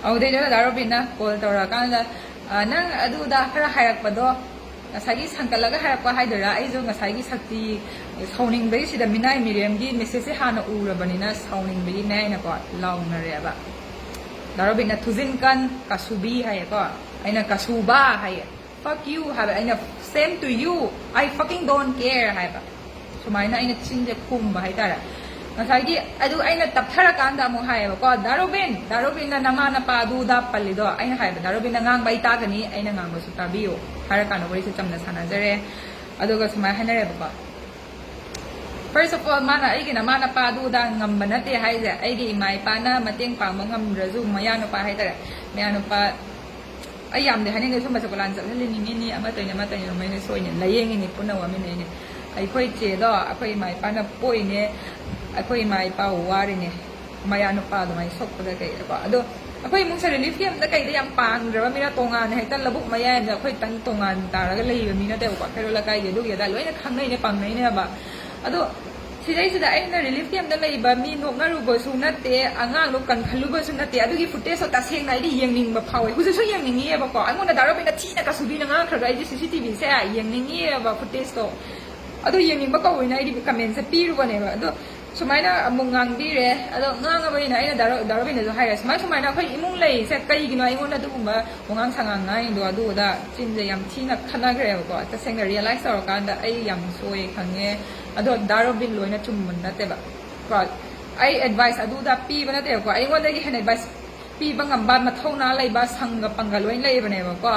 ꯑꯗꯨꯗꯩꯗꯨꯗ ꯗꯥ ꯔꯣꯕꯤꯟꯅ ꯀꯣꯜ ꯇꯧꯔꯛꯑꯀꯥꯟꯗ, "ꯑ, ꯅꯪ ꯑꯗꯨꯗ ꯈꯔ ꯍꯥꯏꯔꯛꯄꯗꯣ, ꯉꯁꯥꯏꯒꯤ ꯁꯪꯀꯠꯂꯒ ꯍꯥꯏꯔꯛꯄ ꯍꯥꯏꯗꯣꯏꯔꯥ, ꯑꯩꯁꯨ ꯉꯁꯥꯏꯒꯤ ꯁꯛꯇꯤ ꯁꯥꯎꯅꯤꯡꯕꯒꯤ ꯁꯤꯗ ꯃꯤꯅꯥꯏ ꯃꯤꯔꯦꯝꯒꯤ ꯃꯦꯁꯦꯖꯁꯦ ꯍꯥꯟꯅ ꯎꯔꯕꯅꯤꯅ ꯁꯥꯎꯅꯤꯡꯕꯒꯤ ꯃꯌꯥꯏꯅꯀꯣ ꯂꯥꯎꯅꯔꯦꯕ"꯫ ꯗꯥ ꯔꯣꯕꯤꯟꯅ "ꯊꯨꯖꯤꯟ ꯀꯟ, ꯀꯥꯁꯨꯕꯤ" ꯍꯥꯏꯌꯦꯀꯣ꯫ ꯑꯩꯅ "ꯀꯥꯁꯨꯕꯥ" ꯍꯥꯏꯌꯦ꯫ "Fuck you" ꯍꯥꯏꯕ꯫ ꯑꯩꯅ "Same to you, I fucking don't care" ꯍꯥꯏꯕ꯫ ꯁꯨꯃꯥꯏꯅ ꯑꯩꯅ ꯆꯤꯟꯁꯦ ꯈꯨꯝꯕ ꯍꯥꯏꯇꯥꯔꯦ꯫ ꯉꯁꯥꯏꯒꯤ ꯑꯗꯨ ꯑꯩꯅ ꯇꯞꯊꯔꯀꯥꯟꯗ ꯑꯃꯨꯛ ꯍꯥꯏꯌꯦꯕꯀꯣ, "ꯗꯥ ꯔꯣꯕꯤꯟ, ꯗꯥ ꯔꯣꯕꯤꯟꯅ ꯅꯃꯥ ꯅꯄꯥ ꯑꯗꯨ ꯑꯗꯥ ꯄꯜꯂꯤꯗꯣ", ꯑꯩꯅ ꯍꯥꯏꯕ, "ꯗꯥ ꯔꯣꯕꯤꯟꯅ ꯉꯥꯡꯕ ꯑꯩ ꯇꯥꯒꯅꯤ, ꯑꯩꯅ ꯉꯥꯡꯕꯁꯨ ꯇꯥꯕꯤꯌꯨ" ꯍꯥꯏꯔꯀꯥꯟꯗ ꯋꯥꯔꯤꯁꯦ ꯆꯝꯅ ꯁꯥꯟꯅꯖꯔꯦ꯫ ꯑꯗꯨꯒ ꯁꯨꯃꯥꯏꯅ ꯍꯥꯏꯅꯔꯦꯕꯀꯣ, "First of all, ꯃꯥꯅ ꯑꯩꯒꯤ ꯅꯃꯥ ꯅꯄꯥ ꯑꯗꯨ ꯑꯗꯥ ꯉꯝꯕ ꯅꯠꯇꯦ ꯍꯥꯏꯁꯦ, ꯑꯩꯒꯤ ꯏꯃꯥ ꯏꯄꯥꯅ ꯃꯇꯦꯡ ꯄꯥꯡꯕ ꯉꯝꯗ꯭ꯔꯁꯨ ꯃꯌꯥ ꯅꯨꯄꯥ ꯍꯥꯏꯇꯥꯔꯦ, ꯃꯌꯥ ꯅꯨꯄꯥ ꯑꯩ ꯌꯥꯝꯗꯤ ꯍꯥꯏꯅꯤꯡꯗꯦ, ꯁꯨꯝꯕꯁꯦ ꯀꯣꯂꯥꯟ ꯆꯠꯍꯜꯂꯤꯅꯤꯡꯉꯤꯅꯤ, ꯑꯃ ꯇꯧꯔꯤꯅꯤ, ꯑꯃ ꯇꯧꯔꯤꯅꯤ, ꯃꯣꯏꯅ ꯁꯣꯏꯅꯤ, ꯂꯥꯏꯌꯦꯡꯉꯤꯅꯤ, ꯄꯨꯟꯅ ꯋꯥꯃꯤꯟꯅꯩꯅꯤ꯫ ꯑꯩꯈꯣꯏ ꯆꯦꯗꯣ ꯑꯩꯈꯣꯏ ꯏꯃꯥ ꯏꯄꯥꯅ ꯄꯣꯛꯏꯅꯦ, ꯑꯩꯈꯣꯏ ꯏꯃꯥ ꯏꯄꯥ ꯋꯥꯔꯤꯅꯦ, ꯃꯌꯥ ꯅꯨꯄꯥ ꯑꯗꯨꯃꯥꯏꯅ ꯁꯣꯛꯄꯗ ꯀꯩꯗꯀꯣ꯫ ꯑꯗꯣ ꯑꯩꯈꯣꯏ ꯏꯃꯨꯡꯁꯦ ꯔꯤꯂꯤꯐ ꯀꯦꯝꯞꯇ ꯀꯩꯗ ꯌꯥꯝ ꯄꯥꯟꯈ꯭ꯔꯕ ꯃꯤꯅ, ꯇꯣꯉꯥꯟꯅ ꯍꯦꯛꯇ ꯂꯧꯕꯨꯛ ꯃꯌꯥꯏ ꯑꯃꯗ ꯑꯩꯈꯣꯏ ꯇꯪ ꯇꯣꯉꯥꯟ ꯇꯥꯔꯒ ꯂꯩꯕ ꯃꯤ ꯅꯠꯇꯦꯕꯀꯣ꯫ ꯀꯩꯔꯣꯜ ꯂꯩꯀꯥꯏꯒꯤ ꯑꯗꯨꯒꯤ ꯑꯗꯥ ꯂꯣꯏꯅ ꯈꯪꯅꯩꯅꯦ ꯄꯥꯝꯅꯩꯅꯦꯕ꯫ ꯑꯗꯣ ꯁꯤꯗꯩꯁꯤꯗ ꯑꯩꯅ ꯔꯤꯂꯤꯐ ꯀꯦꯝꯞꯇ ꯂꯩꯕ ꯃꯤ ꯅꯣꯛꯅꯔꯨꯕꯁꯨ ꯅꯠꯇꯦ, ꯑꯉꯥꯡꯗꯣ ꯀꯟꯈꯠꯂꯨꯕꯁꯨ ꯅꯠꯇꯦ꯫ ꯑꯗꯨꯒꯤ ꯐꯨꯇꯦꯖꯇꯣ ꯇꯁꯦꯡꯅ ꯑꯩꯗꯤ ꯌꯦꯡꯅꯤꯡꯕ ꯐꯥꯎꯋꯦ, ꯍꯧꯖꯤꯛꯁꯨ ꯌꯦꯡꯅꯤꯡꯉꯤꯑꯕꯀꯣ꯫ ꯑꯩꯉꯣꯟꯗ ꯗꯥ ꯔꯣꯕꯤꯟꯅ ꯊꯤꯅ ꯀꯥꯁꯨꯕꯤꯅ ꯉꯥꯡꯈ꯭ꯔꯒ ꯑꯩꯗꯤ ꯁꯤ ꯁꯤ ꯇꯤ ꯚꯤꯁꯦ ꯌꯦꯡꯅꯤꯡꯉꯤꯑꯕ, ꯐꯨꯇꯦꯖꯇꯣ꯫ ꯑꯗꯣ ꯌꯦꯡꯅꯤꯡꯕ ꯀꯧꯕꯅꯤꯅ ꯑꯩꯗꯤ ꯀꯃꯦꯟꯁꯦ ꯄꯤꯔꯨꯕꯅꯦꯕ꯫ ꯑꯗꯣ ꯁꯨꯃꯥꯏꯅ ꯑꯃꯨꯛ ꯉꯥꯡꯕꯤꯔꯦ꯫ ꯑꯗꯣ ꯉꯥꯡꯉꯕꯅꯤꯅ ꯑꯩꯅ ꯗꯥ ꯔꯣ-, ꯗꯥ ꯔꯣꯕꯤꯟꯗꯁꯨ ꯍꯥꯏꯔꯦ, "ꯁꯨꯃꯥꯏ ꯁꯨꯃꯥꯏꯅ ꯑꯩꯈꯣꯏ ꯏꯃꯨꯡ ꯂꯩꯔꯤꯁꯦ ꯀꯩꯒꯤꯅꯣ ꯑꯩꯉꯣꯟꯗ ꯑꯗꯨꯒꯨꯝꯕ ꯋꯥꯉꯥꯡ ꯁꯉꯥꯡ ꯉꯥꯡꯉꯤꯗꯣ?" ꯑꯗꯨ ꯑꯗꯥ ꯆꯤꯟꯁꯦ ꯌꯥꯝ ꯊꯤꯅ ꯈꯠꯅꯈ꯭ꯔꯦꯕꯀꯣ꯫ ꯇꯁꯦꯡꯅ ꯔꯤꯌꯦꯂꯥꯏꯁ ꯇꯧꯔꯀꯥꯟꯗ ꯑꯩ ꯌꯥꯝ ꯁꯣꯏ ꯈꯪꯉꯦ꯫ ꯑꯗꯣ ꯗꯥ ꯔꯣꯕꯤꯟ ꯂꯣꯏꯅ ꯆꯨꯝꯕ ꯅꯠꯇꯦꯕ ꯀꯣ꯫ ꯑꯩ ꯑꯦꯗꯚꯥꯏꯁ ꯑꯗꯨꯗ ꯄꯤꯕ ꯅꯠꯇꯦꯕꯀꯣ꯫ ꯑꯩꯉꯣꯟꯗꯒꯤ ꯍꯦꯟꯅ ꯑꯦꯗꯚꯥꯏꯁ ꯄꯤꯕ ꯉꯝꯕ, ꯃꯊꯧꯅꯥ ꯂꯩꯕ ꯁꯪꯒ ꯄꯪꯒ ꯂꯣꯏ ꯂꯩꯕꯅꯦꯕꯀꯣ꯫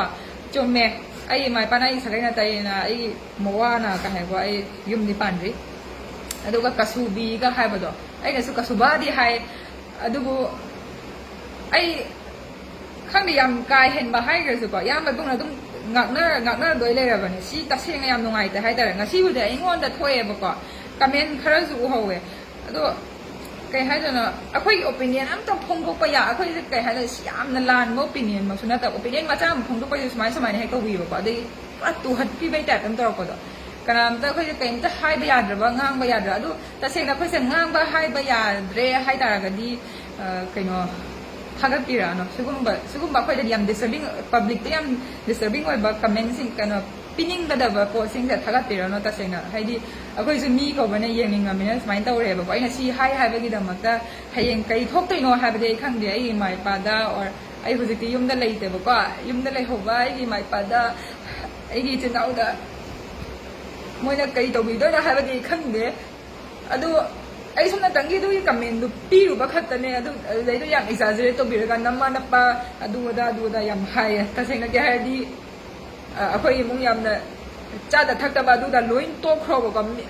ꯆꯨꯝꯃꯦ, ꯑꯩ ꯏꯃꯥ ꯏꯄꯥꯅ ꯑꯩ ꯁꯥꯒꯩ ꯅꯥꯇꯩꯅ ꯑꯩ ꯃꯋꯥꯅ ꯀꯩ ꯍꯥꯏꯕ, ꯑꯩ ꯌꯨꯝꯗꯤ ꯄꯥꯟꯗ꯭ꯔꯤ꯫ ꯑꯗꯨꯒ ꯀꯁꯨꯕꯤꯒ ꯍꯥꯏꯕꯗꯣ, ꯑꯩꯅꯁꯨ ꯀꯁꯨꯕꯥꯗꯤ ꯍꯥꯏ, ꯑꯗꯨꯕꯨ ꯑꯩ ꯈꯪꯗꯦ, ꯌꯥꯝ ꯀꯥ ꯍꯦꯟꯕ ꯍꯥꯏꯈ꯭ꯔꯁꯨꯀꯣ, ꯏꯌꯥꯝꯕ ꯏꯕꯨꯡꯅ ꯑꯗꯨꯝ ꯉꯥꯛꯅ-, ꯉꯥꯛꯅꯗꯣꯏ ꯂꯩꯔꯕꯅꯦ꯫ ꯁꯤ ꯇꯁꯦꯡꯅ ꯌꯥꯝ ꯅꯨꯡꯉꯥꯏꯇꯦ ꯍꯥꯏꯇꯥꯔꯦ꯫ ꯉꯁꯤꯕꯨꯗꯤ ꯑꯩꯉꯣꯟꯗ ꯊꯣꯛꯑꯦꯕꯀꯣ, ꯀꯃꯦꯟ ꯈꯔꯁꯨ ꯎꯍꯧꯋꯦ꯫ ꯑꯗꯣ ꯀꯩ ꯍꯥꯏꯗꯣꯏꯅꯣ, ꯑꯩꯈꯣꯏꯒꯤ ꯑꯣꯄꯤꯅꯤꯌꯟ ꯑꯝꯇ ꯐꯣꯡꯗꯣꯛꯄ ꯌꯥ ꯑꯩꯈꯣꯏꯁꯦ ꯀꯩ ꯍꯥꯏꯗꯣꯏꯅꯣ, ꯁꯤ ꯌꯥꯝꯅ ꯂꯥꯟꯕ ꯑꯣꯄꯤꯅꯤꯌꯟꯃꯛꯁꯨ ꯅꯠꯇꯕ, ꯑꯣꯄꯤꯅꯤꯌꯟ ꯃꯆꯥ ꯑꯃ ꯐꯣꯡꯗꯣꯛꯄꯁꯦ ꯁꯨꯃꯥꯏ ꯁꯨꯃꯥꯏꯅ ꯍꯦꯛ ꯇꯧꯕꯤꯕꯀꯣ, ꯑꯗꯩ ꯄꯨꯔꯥ ꯇꯨꯍꯠꯄꯤꯕꯩ ꯇꯥꯏꯞ ꯑꯃ ꯇꯧꯔꯛꯄꯗꯣ꯫ ꯀꯅꯥꯝꯇ ꯑꯩꯈꯣꯏꯁꯦ ꯀꯩꯝꯇ ꯍꯥꯏꯕ ꯌꯥꯗ꯭ꯔꯕ, ꯉꯥꯡꯕ ꯌꯥꯗ꯭ꯔꯕ꯫ ꯑꯗꯨ ꯇꯁꯦꯡꯅ ꯑꯩꯈꯣꯏꯁꯦ ꯉꯥꯡꯕ ꯍꯥꯏꯕ ꯌꯥꯗ꯭ꯔꯦ ꯍꯥꯏ ꯇꯥꯔꯒꯗꯤ, ꯑ, ꯀꯩꯅꯣ, ꯊꯥꯒꯠꯄꯤꯔꯛꯑꯅꯣ꯫ ꯁꯤꯒꯨꯝꯕ ꯁꯤꯒꯨꯝꯕ ꯑꯩꯈꯣꯏꯗꯗꯤ ꯌꯥꯝ ꯗꯤꯁꯇꯔꯕꯤꯡ, ꯄꯕ꯭ꯂꯤꯛꯇ ꯌꯥꯝ ꯗꯤꯁꯇꯔꯕꯤꯡ ꯑꯣꯏꯕ ꯀꯃꯦꯟꯁꯤꯡ, ꯀꯩꯅꯣ, ꯄꯤꯅꯤꯡꯒꯗꯕ ꯄꯣꯠꯁꯤꯡꯁꯦ ꯊꯥꯒꯠꯄꯤꯔꯛꯑꯅꯣ꯫ ꯇꯁꯦꯡꯅ ꯍꯥꯏꯗꯤ ꯑꯩꯈꯣꯏꯁꯨ ꯃꯤ ꯀꯧꯕꯅ ꯌꯦꯡꯅꯤꯡꯉꯝꯃꯤꯅ ꯁꯨꯃꯥꯏꯅ ꯇꯧꯔꯦꯕꯀꯣ꯫ ꯑꯩꯅ ꯁꯤ ꯍꯥꯏ ꯍꯥꯏꯕꯒꯤꯗꯃꯛꯇ ꯍꯌꯦꯡ ꯀꯩ ꯊꯣꯛꯇꯣꯏꯅꯣ ꯍꯥꯏꯕꯗꯤ ꯑꯩ ꯈꯪꯗꯦ꯫ ꯑꯩꯒꯤ ꯏꯃꯥ ꯏꯄꯥꯗ, or ꯑꯩ ꯍꯧꯖꯤꯛꯇꯤ ꯌꯨꯝꯗ ꯂꯩꯇꯦꯕꯀꯣ, ꯌꯨꯝꯗ ꯂꯩꯍꯧꯕ ꯑꯩꯒꯤ ꯏꯃꯥ ꯏꯄꯥꯗ, ꯑꯩꯒꯤ ꯏꯆꯤꯟ ꯏꯅꯥꯎꯗ ꯃꯣꯏꯅ ꯀꯩ ꯇꯧꯕꯤꯗꯣꯏꯅꯣ ꯍꯥꯏꯕꯗꯤ ꯑꯩ ꯈꯪꯗꯦ꯫ ꯑꯗꯨ ꯑꯩ ꯁꯣꯝ ꯅꯥꯀꯟꯒꯤ ꯑꯗꯨꯒꯤ ꯀꯃꯦꯟꯗꯨ ꯄꯤꯔꯨꯕ ꯈꯛꯇꯅꯦ꯫ ꯑꯗꯨ ꯑꯗꯨꯗꯩꯗꯣ ꯌꯥꯝ ꯑꯦꯛꯖꯥꯖꯔꯦꯠ ꯇꯧꯕꯤꯔꯒ ꯅꯃꯥ ꯅꯄꯥ ꯑꯗꯨ ꯑꯗꯥ ꯑꯗꯨ ꯑꯗꯥ ꯌꯥꯝ ꯍꯥꯏꯌꯦ꯫ ꯇꯁꯦꯡꯅꯗꯤ ꯍꯥꯏꯔꯗꯤ, ꯑ, ꯑꯩꯈꯣꯏ ꯏꯃꯨꯡ ꯌꯥꯝꯅ ꯆꯥꯗ ꯊꯛꯇꯕ ꯑꯗꯨꯗ ꯂꯣꯏ ꯇꯣꯛꯈ꯭ꯔꯣꯕꯀꯣ꯫ ꯃꯤ-,